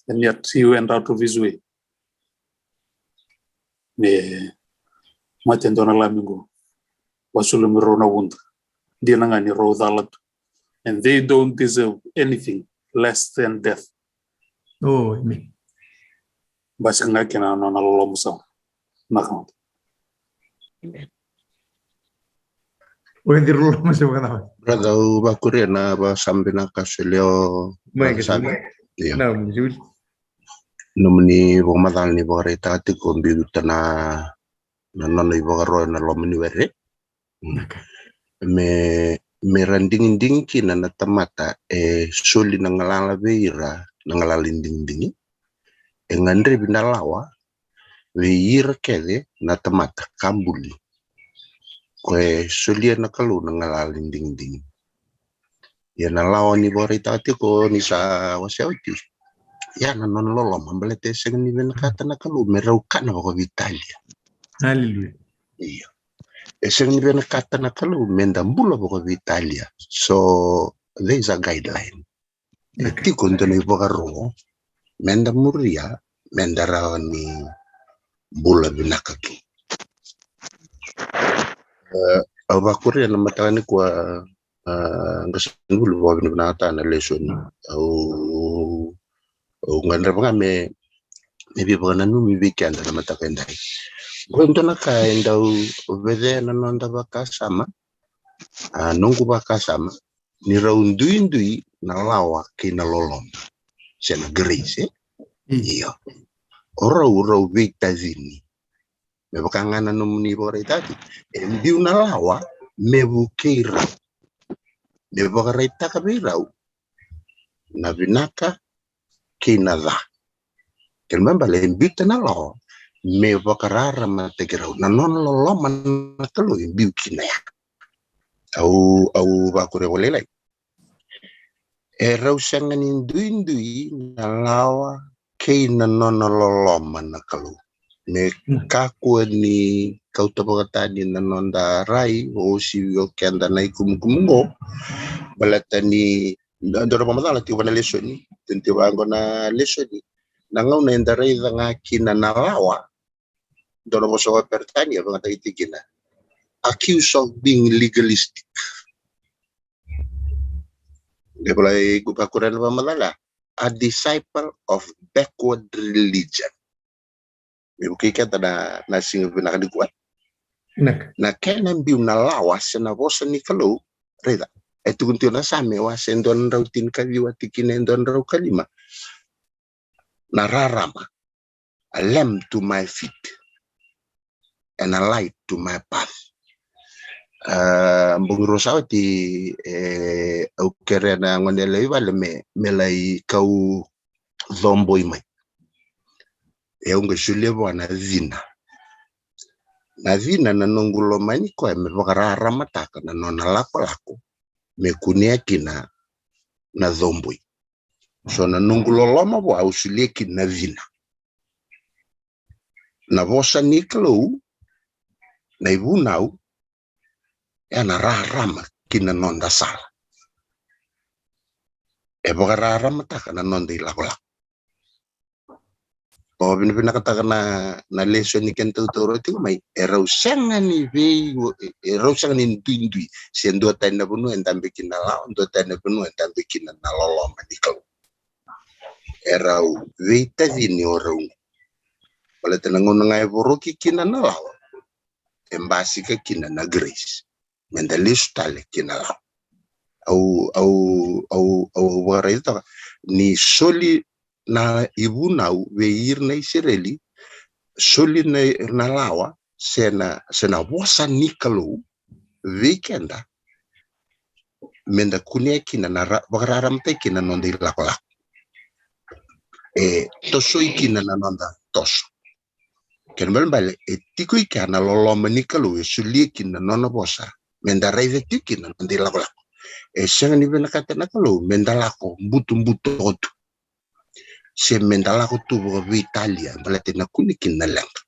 And yet he went out of his way. Me mate dua na lami qo. Vasulumi rau na vuda. Dina ga ni rau cala tu. And they don't deserve anything less than death. Oh, amen. Basika ga kina na nona loloma savu. Na kaunta. Amen. O e diri loloma savu kana. Brother, au vakuria na vasabina ka solia o Mai ka Savi. Io. Na, Juli. Nomuni vakamacala ni vakaraitaka tiko biuta na, na nona ivakaro ena loma ni were. Mm. Okay. Me, me ra digidigi kina na tamata e soli na galala vei ira na galala ni digidigi. E gadrevi na lawa vei ira kece na tamata ka buli. Ko e solia na Kalou na galala ni digidigi. Ia na lawa ni vakaraitaka tiko ni sa wasea oti. Ia na nona loloma baleta e sega ni vinakata na Kalou me rau kana vakaveitalia. Hallelujah. Ia. E sega ni vinakata na Kalou me da bula vakaveitalia. So there is a guideline. E tiko dua na ivakaro me da muria me da rawa ni bula vinaka kina. E, au vakuria na mataka nikua, a, qasenivuli vakavinavinakataka na lesoni. Au, au gadreva ga me, me veivakananumi vei keda na mataka edai. Qo e dua na ka e dau vecea na noda vakasama, a, noqu vakasama, ni rau duidui na lawa kei na loloma. Se na grace, e? Mm. Io. O rau, rau veitacini. Me vaka ga na nomuni vakaraitaki. E biu na lawa, me vukei rau. Me vakaraitaka vei rau na vinaka kei na ca. Kena ibalebale e biuta na lawa me vakararamataki rau. Na nona loloma na Kalou e biu kina ya. Au, au vakuria vakalailai. E rau sega ni duidui na lawa kei na nona loloma na Kalou. Me kakua ni kauta vakatani na noda rai, o sivi o keda na ikumukumu qo. Baleta ni dua na vakamacala tiko va na lesoni, tiko vaqo na lesoni. Na gauna eda raica ga kina na lawa, dua na vosa vakaperitania vakayagataki tiko kina, accuse of being legalistic. Dei volai qo ka kura na vakamacala, a disciple of backward religion. Me vukei keda na, na siga vinaka nikua. Na kena biu na lawa se na vosa ni Kalou, raica. E tukuni tiko na Same wase dua na drau tinikaciwa tikina e dua na drau kalima. Na rarama. A lamp to my feet and a light to my path. A, bogi rua sa oti, e, au kerea na gone yalewa i vale me, me lai kau coboi mai. E au qai solia vua na cina. Na cina na noqu lomani koya me vakararamataka na nona lakolako me kunea kina na coboi. So na noqu loloma vua au solia kina na cina. Na vosa ni Kalou, na ivunau, e na rarama ki na noda sala. E vakararamataka na noda ilakolako. O vinavinakataka na, na lesoni kena tautaura tiko mai, e rau sega ni vei, e rau sega ni duidui, se dua tani na vanua e dabe kina na lawa, dua tani na vanua e dabe kina na loloma ni Kalou. E rau veitacini o rau. Baleta na gauna ga e voroki kina na lawa, e basika kina na grace. Me da lesu tale kina lawa. Au, au, au, au vakaraitaka ni soli na ivunau vei ira na Isireli, soli na, na lawa, se na, se na vosa ni Kalou vei keda, me da kunea kina na ra-, vakararamataki kina na noda ilakolako. e tosoi kina na noda toso. Kena ibalebale e tiko i kea na loloma ni Kalou e solia kina na nona vosa me da raica tiko kina na noda ilakolako. E sega ni vinakata na Kalou me da lako butobuto tu se me da lako tu vakaveitalia baleta na kune kina na leqa.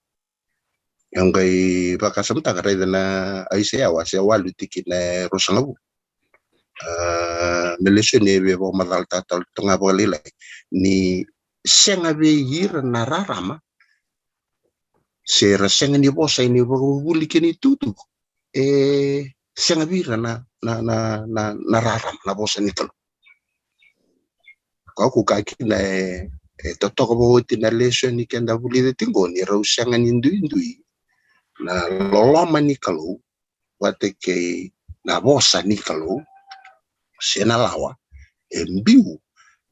Au qai vakasamataka, raica na Aisea, Aisea walu tikina e ruasagavulu. A, na lesoni e via vakamacalataka tale tu ga vakalailai ni sega vei ira na rarama se ra sega ni vosa ena ivakavuvuli kei na itukutuku, e sega vei ira na, na, na, na, na rarama na vosa ni Kalou. Ko au kaya kina e, e totoka vakaoti na lesoni keda vulica tiko ni rau sega ni duidui na loloma ni Kalou vata kei na vosa ni Kalou se na lawa e biu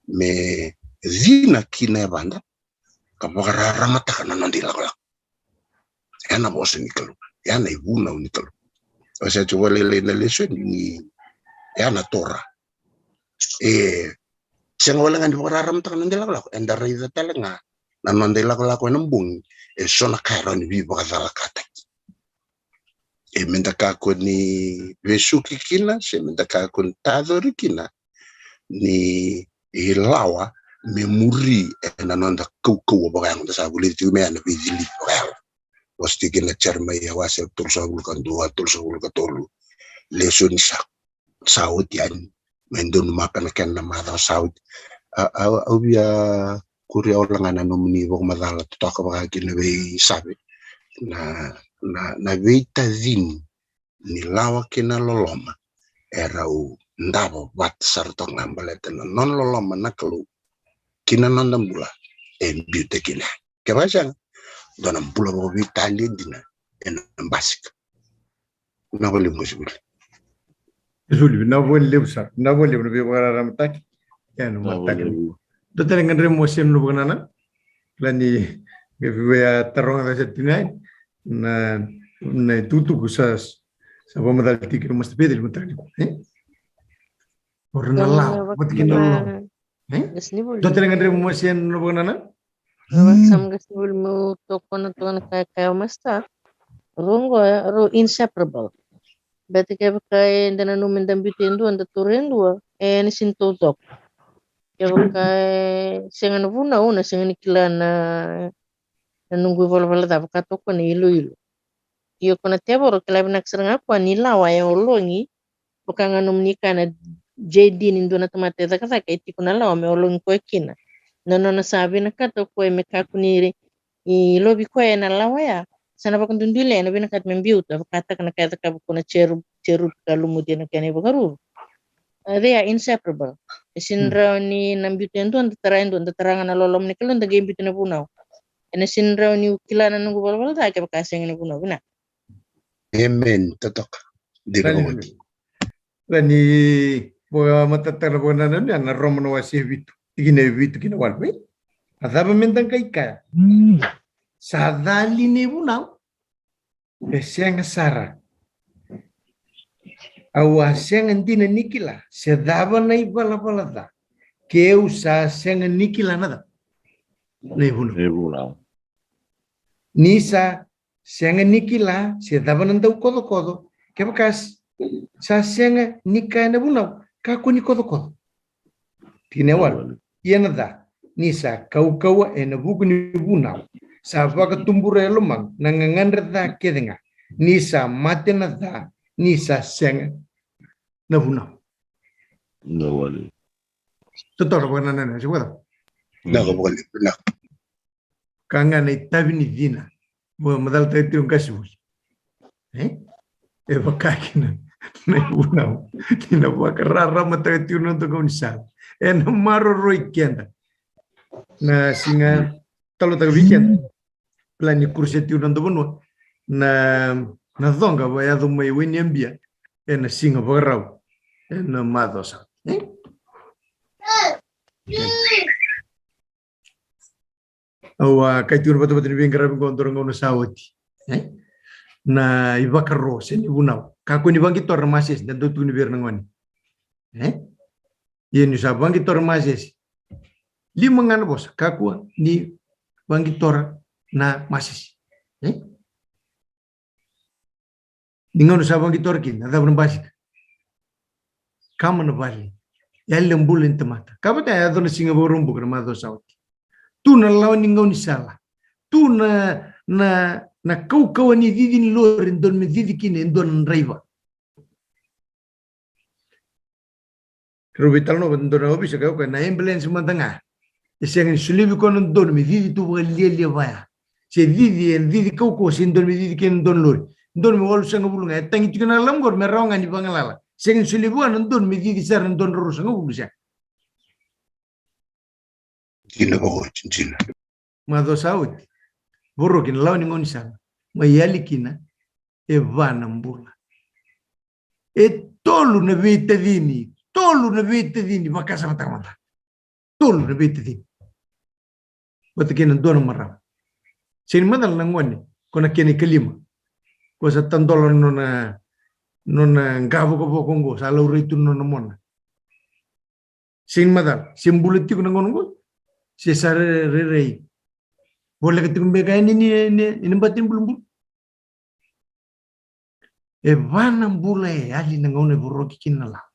me cina kina e vada ka vakararamataka na noda ilakolako. E na vosa ni Kalou, e na ivunau ni Kalou. Au sa tu vakalailai na lesoni ni e na Torah. E sega wale ga ni vakararamataka na noda ilakolako, eda raica tale ga na noda ilakolako ena bogi e so na ka e rawa ni veivakacalakataki. E me da kakua ni vesuki kina se me da kakua ni tacori kina ni lawa me muri ena noda kaukauwa vakayago. Da sa vulica tiko mai ya na veicilici vakayago. Vosa tiko kina Jeremaia wase tolusagavulu ka dua, tolusagavulu ka tolu. Lesoni sa, sa oti yani me donumaka na kena macawa sa oti. A, a, au via kuria wale ga na nomuni vakamacala totoka vaka kina vei Save na, na, na veitacini ni lawa kei na loloma e rau davo vata sara toka ga baleta na nona loloma na Kalou ki na noda bula e biuta kina. Kevaka e sega, dua na bula vakaveitalia dina ena basika. Vinaka vakalevu qasenivuli. Qasenivuli, vinaka vakalevu sara, vinaka vakalevu na veivakararamataki. Ia na mataka. Dua tale ga, Dremo, se na nomu vakanananu? Kila ni qai via taroga ga sa tiko ga na, na itukutuku sa, sa vakamacala tiko kina o Master Pedro, mataka nikua, e? O ira na lawa vata kei na loloma. E? Dua tale ga, Dremo, se na nomu vakanananu? Au vakasama qasenivuli meu tokona toka na ka e kaya o Master. Rau oqo, rau inseparable. Baleta kevaka eda nanuma me da biuta e dua, da taura e dua, ena sega ni taucoko. Kevaka e sega na vunau, na sega ni kila na, na noqu ivalavala ca, vaka toka na iloilo. Ia ko na tevoro, kila vinaka sara ga o koya ni lawa e ologi, vaka ga nomuni kaya na J D ni dua na tamata e cakacaka, e tiko na lawa me ologi koya kina. Na nona sa vinakata o koya me kakua ni lovi koya ena lawa ya, sa na vakaduiduile, ena vinakata me biuta, vakataka na ka e cakava ko na cherub, cherub ka lumuti ena kena ivakaruru. Uh, they are inseparable. E sega ni rawa ni na biuta e dua, da tara e dua, da tara ga na loloma ni Kalou, da qai biuta na vunau. Ena sega ni rawa niu kila na noqu valavala ca kevaka sega ni vunau. Vinaka. Amen. Totoka. Dina vakaoti. Kila ni vakamatatataka na vakanananu ya na Roma na wase e vitu, tikina e vitu ki na walu. A cava me da qai kaya? Sa ca li na ivunau? E sega sara. Au a sega dina ni kila se cava na ivalavala ca, keu sa sega ni kila na cava? Na ivunau. Na ivunau. Ni sa sega ni kila se cava na daukocokoco, kevaka s-, sa sega ni kaya na vunau, kakua ni kocokoco. Tikina e walu. Ia na ca, ni sa kaukauwa ena vuku ni vunau, sa vakatubura e lomamu na gagadre ca kece ga, ni sa mate na ca, ni sa sega na vunau. Na wale. Totolo vakanananu, se vakacava? Na ka vakalevu, na. Ka ga na itavi ni cina. Mo macalataka tiko qasenivuli. E? E vaka kina na ivunau. Ni na vakararamataka tiko na noda gaunisala. Ena maroroi keda. Na siga talotaka vei keda. Plan ni kuruse tiko na noda vanua. Na, na coqa va yaco mai Wainiyabia. Ena siga Vakarauwai. Ena macawa sa. E? Au a kaya tiko na vatavata ni veiqaravi qo dua na gauna sa oti. E? Na ivakaro se na ivunau. Kakua ni vaqitora na masese, da dau tukuna vei ira na gone. E? Ia ni sa vaqitora na masese, Lima ga na vosa, kakua ni vaqitora na masisi. E? Ni gauna sa vaqitora kina, na cava na basika? Kama na vale. Yali na bula ni tamata. Ka vata e yaco na siga Vakaraubuka na macawa sa oti. Tu na lawa ni gaunisala. Tu na, na, na kaukauwa ni cici ni lori, e dodonu me cici kina e dua na draiva. Keirau veitalanoa vata e dua na ovisa, kaya o koya na ambulance mada ga, e sega ni solia vei koya na dodonu me cici tu vakalialia vaya. Se cici, e cici kaukauwa, se dodonu me cici kina e dua na lori. Dodonu me walusagavulu ga, e tagi tiko na lalamu qori me rawa ga ni vagalala. Sega ni solia vua na dodonu me cici sara e dua na drau ruasagavulu, sega. Dina vakaoti, dina. Macawa sa oti, voroki na lawa ni gaunisala, mai yali kina e va na bula. E tolu na veitacini, tolu na veitacini, vakasamataka mada. Tolu na veitacini. Vata kei na dua na marama. Sega ni macala na gone, ko na kena ikalima. Ko sa tadola na nona, nona qa vokavoko oqo, sa laurai tu na nona mona. Sega ni macala, se bula tiko na gauna oqo, se sa re-, rairai voleka tiko beka yani ni, ni, ni bati ni bulubulu. E va na bula e yali na gauna e voroki kina na lawa.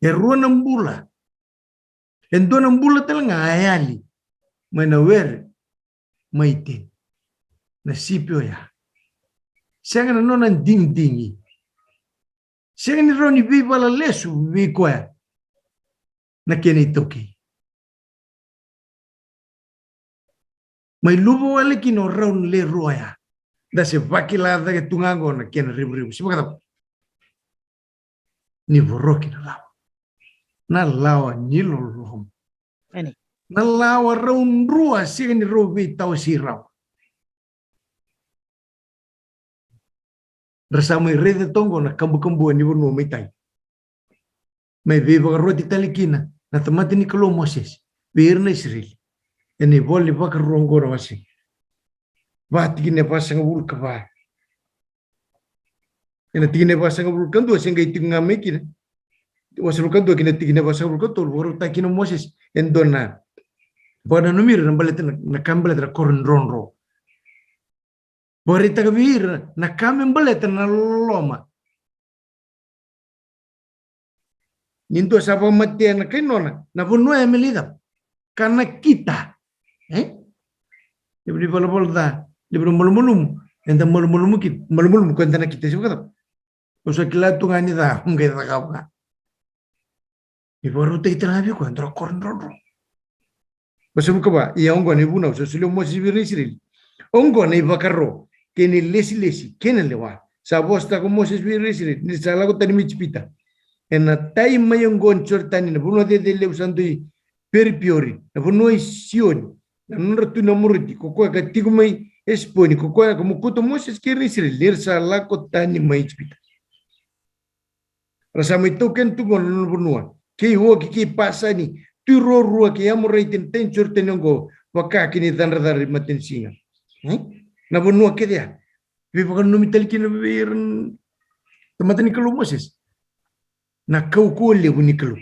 E rua na bula. E dua na bula tale ga e yali mai na were, mai Iteni. Na sipi oya. Sega na nona digidigi. Sega ni rawa ni veivala lesu vei koya na kena itaukei. Mai luva wale kina o rau na lewe rua oya. Da se vakila cake tu ga oqo na kena revurevu. Se vakacava? Ni voroki na lawa. Na lawa ni loloma. Ani. Na lawa rau drua sega ni rau veitawasei rawa. Ra sa mai raica toka oqo na kabukabu ni vanua mai tai. Mai veivakaroti tale kina na tamata ni Kalou o Mosese vei ira na Isireli. Ena ivola ni Vakarua oqo na wase va, tikina e vasagavulu ka va. Ena tikina e vasagavulu ka dua se qai tiko ga mai kina. Vasagavulu ka dua kina tikina e vasagavulu ka tolu, vakarautaka kina o Mosese e dua na vakananumi ira na baleta na, na ka me baleta na koro ni drodro. Vakaraitaka vei ira na ka me baleta na loloma. Ni dua sa vakamatea na kai nona, na vanua ya me lai cava? Ka nakita. E? Levu ni valavala ca, levu na malumalumu, eda malumalumu ki, malumalumu ko eda nakita, se vakacava? Au sa kila tu ga ni ca, au qai cakava ga. Ni vakarautaki tale ga vei koya e dua na koro drodro. Vasagavulu ka va, ia oqo na ivunau sa solia o Mosese vei ira na Isireli. Oqo na ivakaro kei na ilesilesi kei na lewa sa vosataka o Mosese vei ira na Isireli ni ra sa lako tani mai Ijipita. Ena tai mai oqo ni Joritani, na vanua cecelevu sa dui Peripeori, na vanua i Sioni, na nodra tui Namoroti, ko koya ka tiko mai Esiponi, ko koya ka mokuta o Mosese kei ira na Isireli ni ra sa lako tani mai Ijipita. Ra sa mai taukena tu qo na nona vanua, kei Oki, kei Pasani, tui ruarua kei Amoraiti ena tai ni Joritani oqo, vaka kina icadra i matanisiga. E? Na vanua kece ya. Veivakananumi tale kina vei ira na tamata ni Kalou o Mosese na kaukauwa levu ni Kalou.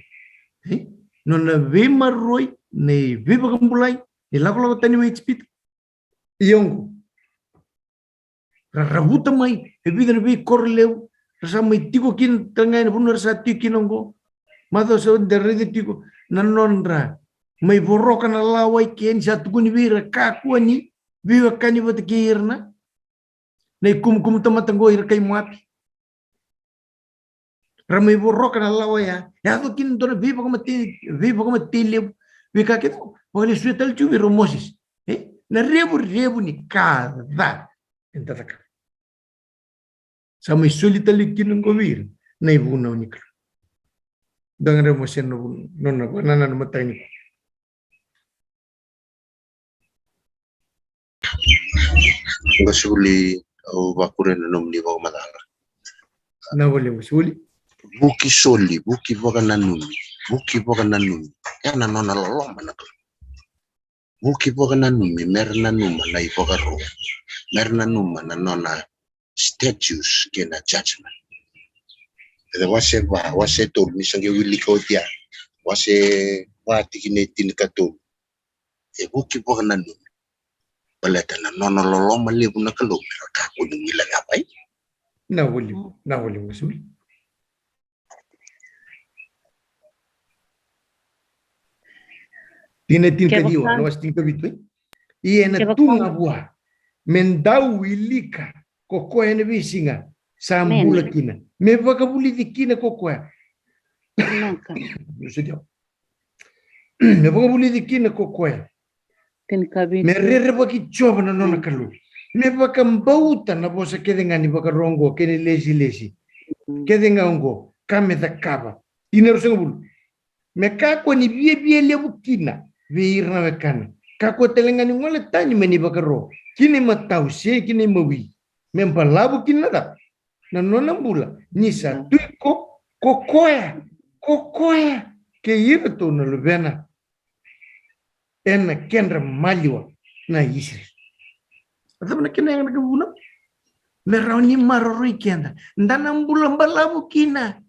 E? Nona veimaroroi, na veivakabulai, na ilakolako tani mai Ijipita. Ia oqo. Ra ravuta mai e vica na veikoro levu, ra sa mai tiko kina tale ga ena vanua ra sa tiko kina oqo. Macawa sa oti da raica tiko na nodra mai voroka na lawa i ke ni sa tukuni vei ira, kakua ni veiwekani vata kei ira na, na ikumukumu tamata oqo, ira kai Moapi. Ra mai voroka na lawa ya, yaco kina dua na veivakamatei, veivakamatei levu, veika kece, vakalesuya tale tiko vei ira o Mosese. E? Na revurevu ni ka ca eda cakava. Sa mai soli tale kina oqo vei ira na ivunau ni Kalou. Da gadreva mo sena na vunau, nona vakanananu mataka nikua. Qase vuli, au vakuria na nomuni vakamacala. Na vuli, qase vuli. Vuki soli, vuki vakananumi, vuki vakananumi. Ya na nona loloma na Kalou. Vuki vakananumi, mera nanuma na ivakaro, mera nanuma na nona statutes kei na judgement. E wase va, wase tolu, ni sa qai wilika oti ya. wase va tikina e tinikatolu. E vuki vakananumi. Baleta na nona loloma levu na Kalou me ra kakua ni guilecava. Na voli, na voli, Suli. Tikina e tinikaciwa, na wase tinikavitu, e? Ia ena tu ga vua me dau wilika ko koya ena veisiga sa bula kina, me vakavulici kina ko koya. Me vakavulici kina ko koya. Me rerevaki Jiova na nona Kalou. Me vakabauta na vosa kece ga ni vakaro oqo kei na ilesilesi kece ga oqo ka me cakava. Tikina e ruasagavulu. Me kakua ni viavia levu kina vei ira na wekana. Kakua tale ga ni gole tani mai na ivakaro ki na imatau se ki na imawi. Me balavu kina na cava? Na nona bula ni sa tu iko ko koya, ko koya kei iratou na luvena ena kedra maliwa na Isireli. A cava na kena yaga na kavuna? Me rawa ni maroroi keda da na bula balavu kina.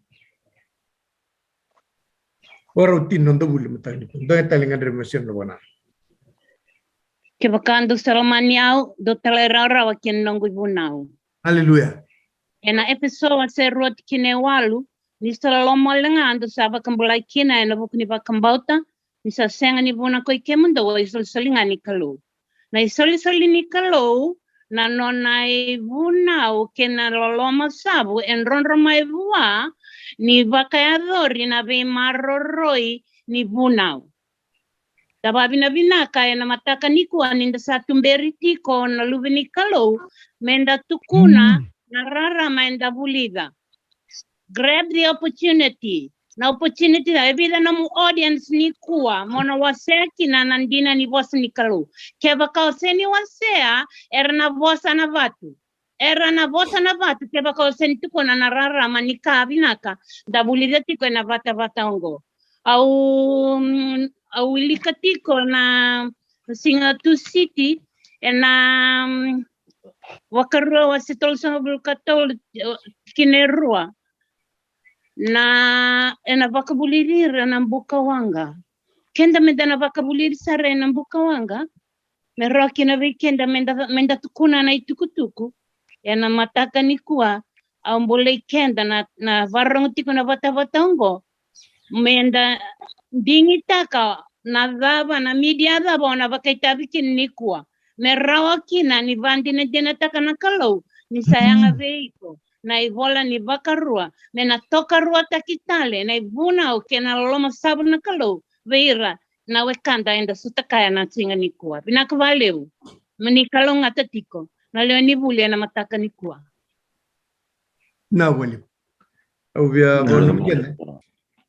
Warau tini noda vuli mataka nikua. Dua tale ga dre masira na vana. Kevaka dou sa lomani au, dou talairawarawa ki na noqu ivunau. Aleluya. Ena Efeso wase rua tikina e walu, ni sa loloma wale ga dou sa vakabulai kina ena vuku ni vakabauta, ni sa sega ni vuna ko i kemudou a isolisoli ga ni Kalou. Na isolisoli ni Kalou, na nona ivunau kei na loloma savu e drodro mai vua ni vakayacori na veimaroroi ni vunau. Da vavinavinaka ena mataka nikua ni da sa tuberi tiko na luve ni Kalou me da tukuna na rarama eda vulica. Grab the opportunity. Na opportunity, e vica nomu audience nikua mo na wasea kina na dina ni vosa ni Kalou. Kevaka o sega ni wasea, era na vosa na vatu. Era na vosa na vatu kevaka o sega ni tukuna na rarama ni ka vinaka da vulica tiko ena vatavata oqo. Au, mm, au wilika tiko na siga Tusiti ena, mm, Vakarua wase tolusagavulu ka tolu, eh, tikina e rua. Na, ena vakavulici ira na bukawaqa. Keda meda na vakavulici sara ena bukawaqa. Me rawa kina vei keda meda, meda tukuna na itukutuku. Ena mataka nikua, au bolei keda na, na vakarorogo tiko na vatavata oqo. Meda digitaka na cava, na media cava o na vakaitavi kina nikua. Me rawa kina ni vadinadinataka na Kalou ni sa yaga vei iko na ivola ni Vakarua, me na tokaruataki tale na ivunau kei na loloma savu na Kalou vei ira na wekada eda sotakaya na siga nikua. Vinaka vakalevu. Mo ni kalougata tiko na lewe ni vuli ena mataka nikua. Na voli. Au via voli kena.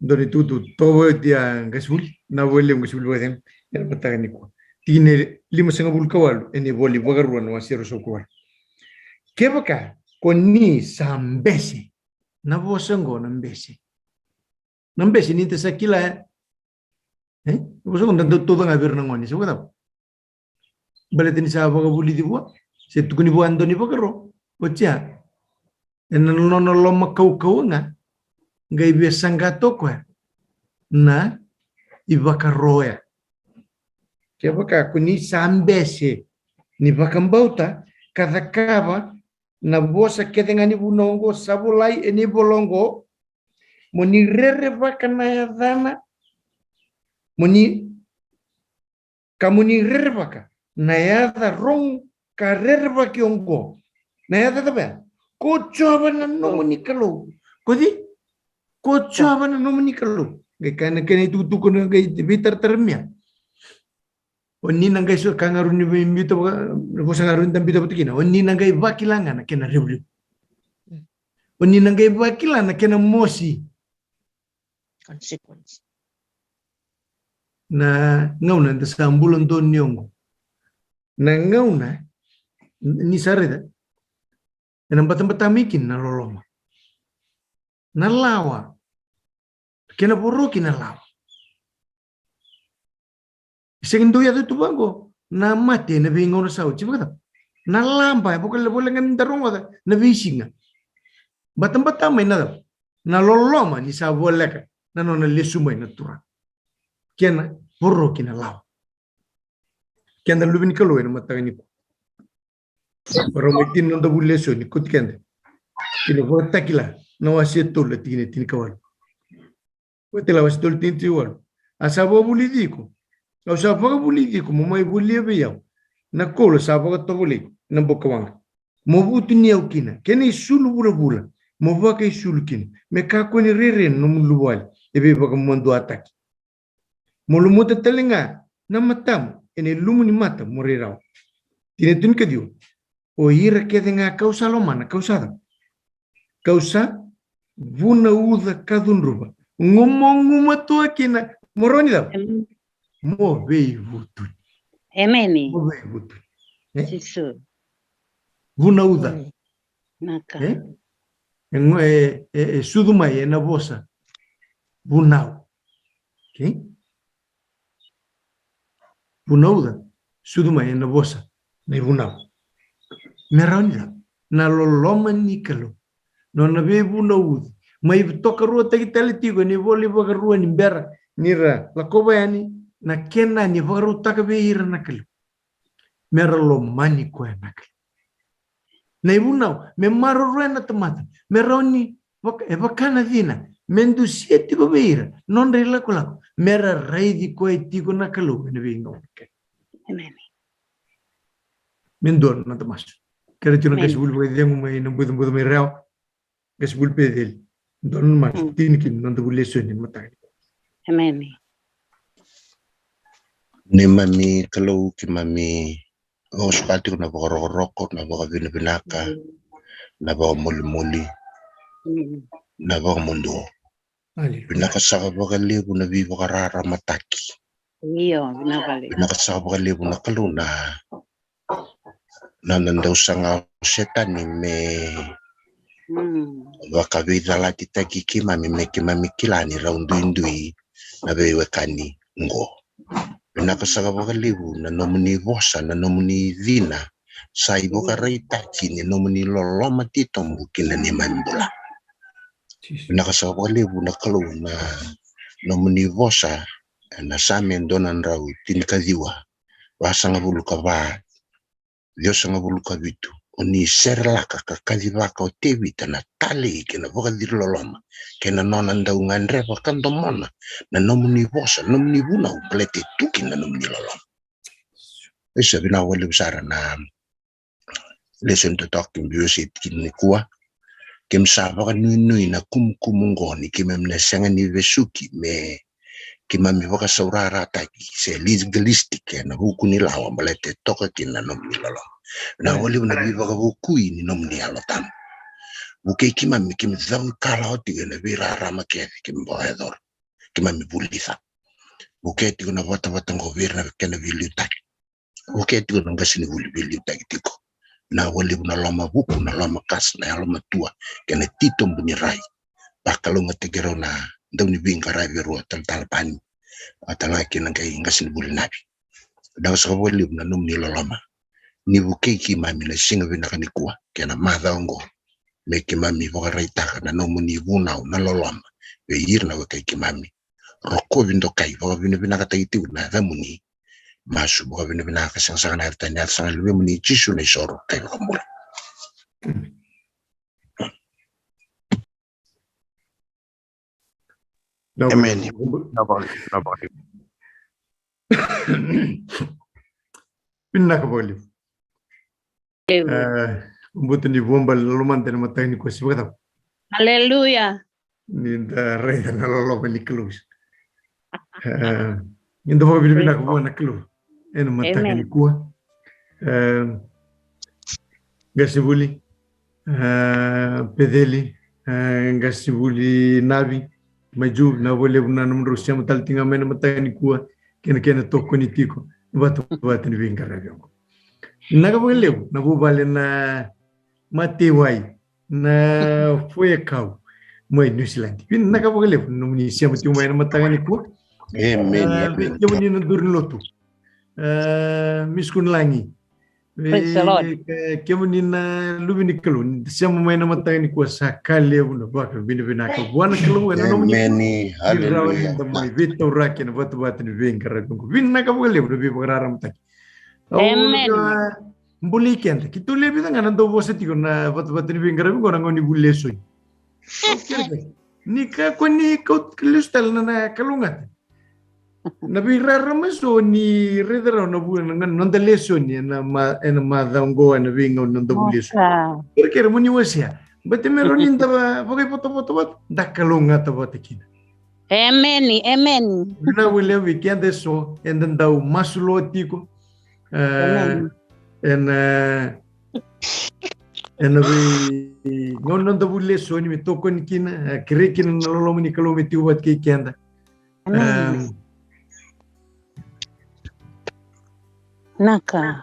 Doni tutu tovo dia qasivuli. Na voli qasivuli voli ena mataka nikua. Tikina e limasagavulu ka walu ena ivola ni Vakarua na wase ruasagavulu ka walu. Kevaka ko ni sa bese. Na vosa oqo na bese. Na bese ni da sa kila, e? E? Na vosa oqo da dau tauca ga vei ira na gone, se vakacava? Baleta ni sa vakavulici vua, se tukuni vua e dua ni vakaro. Oti ya. Ena nona loma kaukauwa ga, qai via saqa toka o koya na ivakaro ya. Kevaka ko ni sa bese ni vakabauta ka cakava na vosa kece ga ni vunau oqo sa volai ena ivola oqo, mo ni rerevaka na yacana, mo ni, ka mo ni rerevaka na yaca rogo ka rerevaki oqo. Na yaca cava ya? Ko Jiova na nomuni Kalou. Ko cei? Ko Jiova na nomuni Kalou. Qai kaya na kena itukutuku na qai veitaratara mai ya. O ni na qai so ka ga rawa ni vei biuta vaka, vosa ga rawa ni da biuta vata kina. O ni na qai vakila ga na kena revurevu. O ni na qai vakila na kena mosi. Consequence. Na gauna da sa bula donu oqo. Na gauna ni sa raica. Ena batabata mai kina na loloma. Na lawa. Kena voroki na lawa. E sega ni dau yaco tu vaqo na mate ena veigauna sa oti, se vakacava? Na laba, e vaka levu ga ni da rogoca na veisiga. Batabata mai na cava? Na loloma ni sa voleka na nona lesu mai na Turaga. kena voroki na lawa. Keda luve ni Kalou ena mataka nikua, rau mai tini na noda vuli lesoni, koti keda ki na Vakatakila na wase e tolu, na tikina e tinikawalu. Vakatakila wase e tolu, tikina e tinikawalu. A sa vakavulici iko, au sa vakavulici iko mo mai volia vei au na koula sa vakatovolei ena bukawaqa, mo vutuniyau kina, kei na isulu vulavula mo vakaisulu kina, me kakua ni rairai na nomu luvawale e veivakamaduataki. Mo lumuta tale ga na matamu ena ilumu ni mata mo rai rawa. Tikina e tinikaciwa. O ira kece ga kau sa lomana, kau sa ca, kau sa vunauca ka cudruva, gumagumatua kina, mo rawa ni cava? Emeni. Mo veivutuni. Emeni. Mo veivutuni. E? Jisu. Vunauca. Mm. Naka. E? E go-, e, e, e sucu mai ena vosa vunau. Okay? Vunauca, sucu mai ena vosa na ivunau. Me rawa ni cava? Na loloma ni Kalou, nona veivunauci, mai tokaruataki tale tiko ena ivola iVakarua ni bera ni ra lakova yani na kena ni vakarautaka vei ira na Kalou. Me ra lomani koya na Kalou. Na ivunau, me maroroya na tamata, me rawa ni vaka, e vaka na cina, me dusia tiko vei ira nodra ilakolako, me ra raici koya tiko na Kalou ena veigauna kece. Emeni. Me dua na noda masu. Kerea tiko na, emeni, qasenivuli vakacegu mai Nabucobuco mai Rewa. Qasenivuli Peceli. Dua na masu, mm, tini kina na noda vuli lesoni ena mataka. Emeni. Neimami Kalou, keimami vakasuka tiko na vakarokoroko, na vakavinavinaka, mm, na vakamolimoli, mm, na vakamuduo. Aleluya. Vinaka saka vakalevu na veivakararamataki. Io, vinaka vakalevu. Vinaka saka vakalevu na Kalou na, na, na dau saga o Setani me, mm, vakaveicalatitaki keimami, me keimami kila ni rau duidui na veiwekani qo. Vinaka saka vakalevu na nomuni vosa, na nomuni cina sa ivakaraitaki ni nomuni loloma titobu ki na neimami bula. Jisu. Vinaka saka vakalevu na Kalou na nomuni vosa ena Same dua na drau tinikaciwa, vasagavulu ka va, ciwasagavulu ka vitu. O ni serelaka ka kacivaka o Tevita na talei kei na vakaciriloloma, kei na nona dau gadreva ka domona na nomuni vosa, na nomuni vunau, baleta e tu kina na nomuni loloma. Isa, vinaka vakalevu sara na lesoni totoka keimami veiwasei tiko nikua. Keimami sa vakanuinui na kumukumu oqo ni keimami na sega ni vesuki me keimami vakasaurarataki se legalistic ena vuku ni lawa, baleta e toka kina na nomuni loloma. Vinaka vakalevu na veivakavukui ni nomuni Yalo Tabu. Vukei keimami, keimami cavuikalawa tiko ena veirarama kece keimami vakayacora, keimami vulica. Vukei tiko na vatavata oqo vei ira na kena veiliutaki. Vukei tiko na qasenivuli veiliutaki tiko. Vinaka vakalevu na lomavuku, na lomaqase, na yalomatua kei na titobu ni rai. Vakalougatataki rau na dauniveiqaravi e rua, Talatala Pani, a tale ga kei na qai qasenivuli Navi. Vinaka saka vakalevu na nomuni loloma ni vukei keimami na siga vinaka nikua kei na macawa oqo, me keimami vakaraitaka na nomuni vunau, na loloma vei ira na wekai keimami. Rokovi, dokai, vakavinavinakataki tiko na yacamuni. Masu vakavinavinaka, sega sara ga na yaca tani, yaca sara ga na Luvemuni Jisu na isoro ka iVakabula. Emeni. Vinaka vakalevu. Levu. E, buta ni vuabale na lomada ena mataka nikua, se vakacava? Aleluya. Ni da raica na loloma ni Kalou. E, ni da vakavinavinaka vua na Kalou ena mataka nikua. E, qasenivuli, e, Peceli, e, qasenivuli Navi, mai Ju, vinaka vakalevu na nomudrau sema tale tiko ga mai ena mataka nikua, kei na kena tokoni tiko ena vatavata ni veiqaravi oqo. Vinaka vakalevu na vuvale na Matewai, na Foekau mai New Zealand. Vinaka vakalevu na nomuni sema tiko mai ena mataka nikua. Emeni, emeni. Kemuni na duru ni lotu, e, Miss Kunlagi, Praise the Lord. Kemuni na luve ni Kalou, ni sema mai na mataka nikua, sa ka levu na vakavinavinaka vua na Kalou ena nomuni rawa ni da mai veitauraki ena vatavata ni veiqaravi oqo. Vinaka vakalevu na veivakararamataki. Amen. Buli keda, keitou lewe vica ga na dau vosa tiko na vatavata ni veiqaravi oqo na gauna ni vuli lesoni. Ni kakua ni kau lesu tale na kalougata. Na veirarama eso ni raica rawa na vua na noda lesoni ena macawa oqo ena veigauna noda vuli lesoni. Kerekere mo ni wasea. Baleta me rawa ni da vakaivotavota vata, da kalougata vata kina. Emeni, emeni. Vinaka vakalevu vei keda eso eda dau masu loa tiko. Ena ena veigauna noda vuli lesoni me tokoni kina, kerei kina na loloma ni Kalou me tiko vata kei keda. Naka.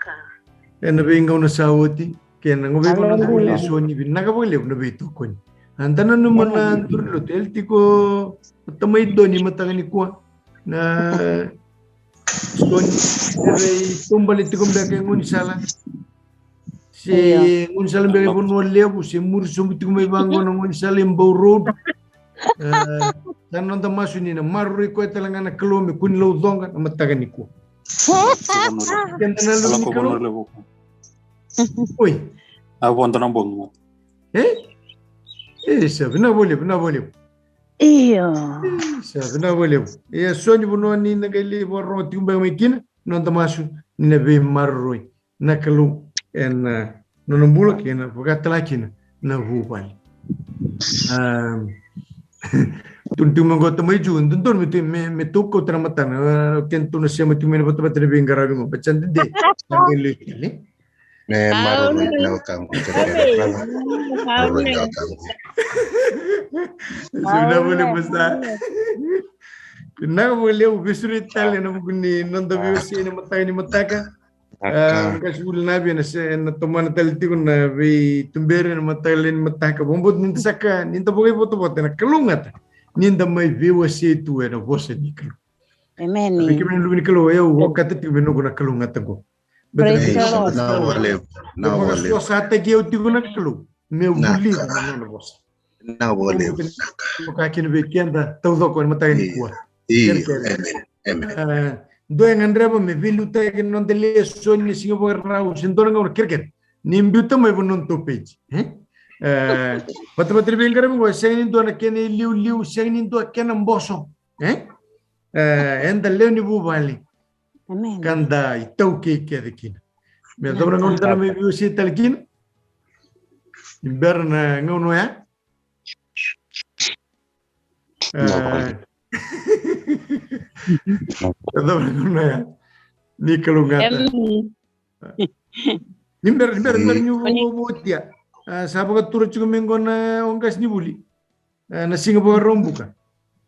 Ena veigauna sa oti kei na gauna noda vuli lesoni, vinaka vakalevu na veitokoni. A da nanuma na duri lotu, e tiko tamai Doni mataka nikua. Na soni, e vei taubale tiko beka e gaunisala. Se gaunisala beka e Vanua Levu, se muri sobu tiko mai vaqo na gaunisala e Bau Road. Sa noda masu ni na maroroi koya tale ga na Kalou me kua ni laucoqa na mataka nikua. Keda na luve ni Kalou. Oi. A voda na bogi. E? E sa vinaka vakalevu, vinaka vakalevu. Io. Sa vinaka vakalevu. Ia so ni vanua ni na qai lai vakarorogo tiko beka mai kina, noda masu ni na veimaroroi na Kalou ena nona bula kei na vakatala kina na vuvale. Tukuna tiko mai qo tamai Ju, dodonu me tou kauta na matana, kena tou na sema tiko mai na vatavata ni veiqaravi qo, but sa dede na qai lai tale. Me maroroi na wekaqu. Vinaka vakalevu sa. Vinaka vakalevu, veisuri tale ena vuku ni noda veiwasei ena mataka ni mataka. Qase vuli na via na se na tomana tale tiko na veituberi ena mataka ni mataka. Vakabauta ni da saka ni da vakaivotavota ena kalougata ni da mai veiwasei tu ena vosa ni Kalou. Emeni. Vei kemuni na luve ni Kalou, e au okata tiko me noqu na kalougata qo. Praise the Lord. Vinaka vakalevu. Vinaka vakalevu. Vakasosataki au tiko na Kalou meu vulica na nona vosa. Vinaka vakalevu. Vakakina vei keda taucoko ena mataka nikua. Io. Emeni. Emeni. Dua e gadreva me veiliutaki na noda lesoni ni siga Vakarau se dua na gauna, kerekere ni biuta mai vanua na tou peji. Vatavata ni veiqaravi qo e sega ni dua na kena iliuliu, sega ni dua kena boso. Eda lewe ni vuvale. Ka da itaukei kece kina. Me yacova na gauna da na mai veiwasei tale kina. Ni bera na gauna oya. Yacova na gauna oya. Ni kalougata. Ni bera, ni bera, ni bera niu votia. Sa vakatura tiko mai qo na o qasenivuli. Na siga Vakaraubuka.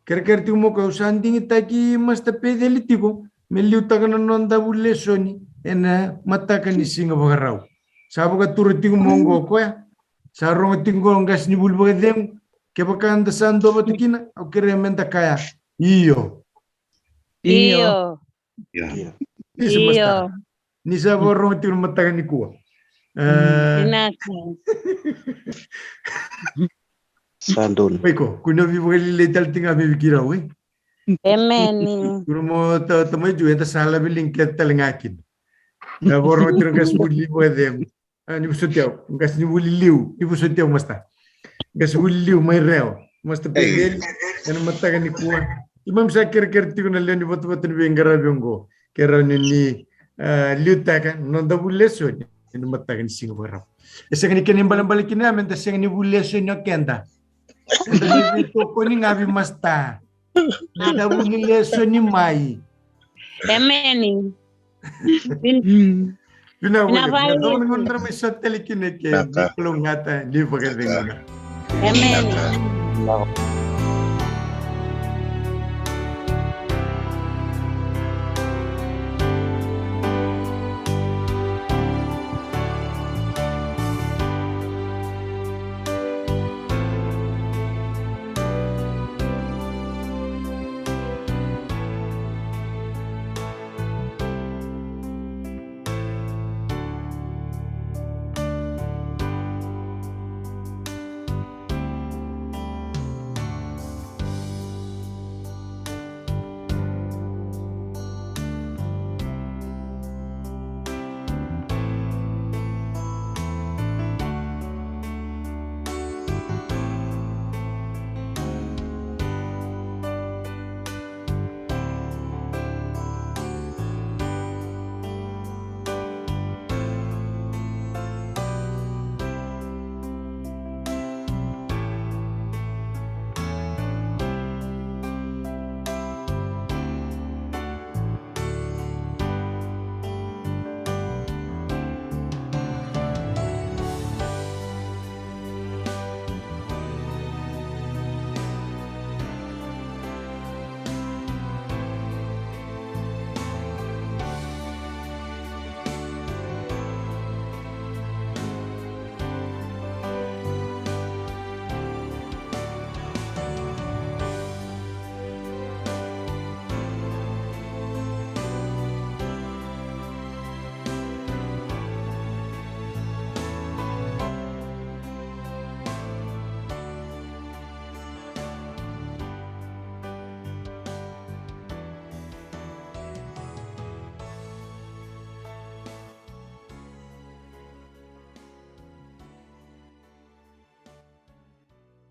Kerekere tiko mo koya, au sa digitaki Master Peceli tiko me liutaka na noda vuli lesoni ena mataka ni siga Vakarau. Sa vakatura tiko mo qo koya. Sa rogo tiko qo qasenivuli vakacegu. Kevaka da sa dua vata kina, au kerea me da kaya io. Io. Io. Ni sa vakarorogo tiko na mataka nikua. Vinaka. Sa donu. Iko, kua ni veivakalelei tale tiko ga vei keirau, e? Emeni. Kua mo tamai Ju, eda sa laveliga kece tale ga kina. Na vakarorogo tiko na qasenivuli vakacegu. A, ni vosoti au, qasenivuli liu, ni vosoti au Master. Qasenivuli liu mai Rewa, Master Peceli, ena mataka nikua. Keimami sa kerekere tiko na lewe ni vatavata ni veiqaravi oqo. Keirau ni ni liutaka na noda vuli lesoni ena mataka ni siga Vakarau. E sega ni kena ibalebale kina ya me da sega ni vuli lesoni o keda. Eda ni veitokoni ga vei Master. Eda vuli lesoni mai. Emeni. Vinaka vakalevu. Na gauna da mai sota tale kina ke ni kalougata, ni vakacegu. Emeni.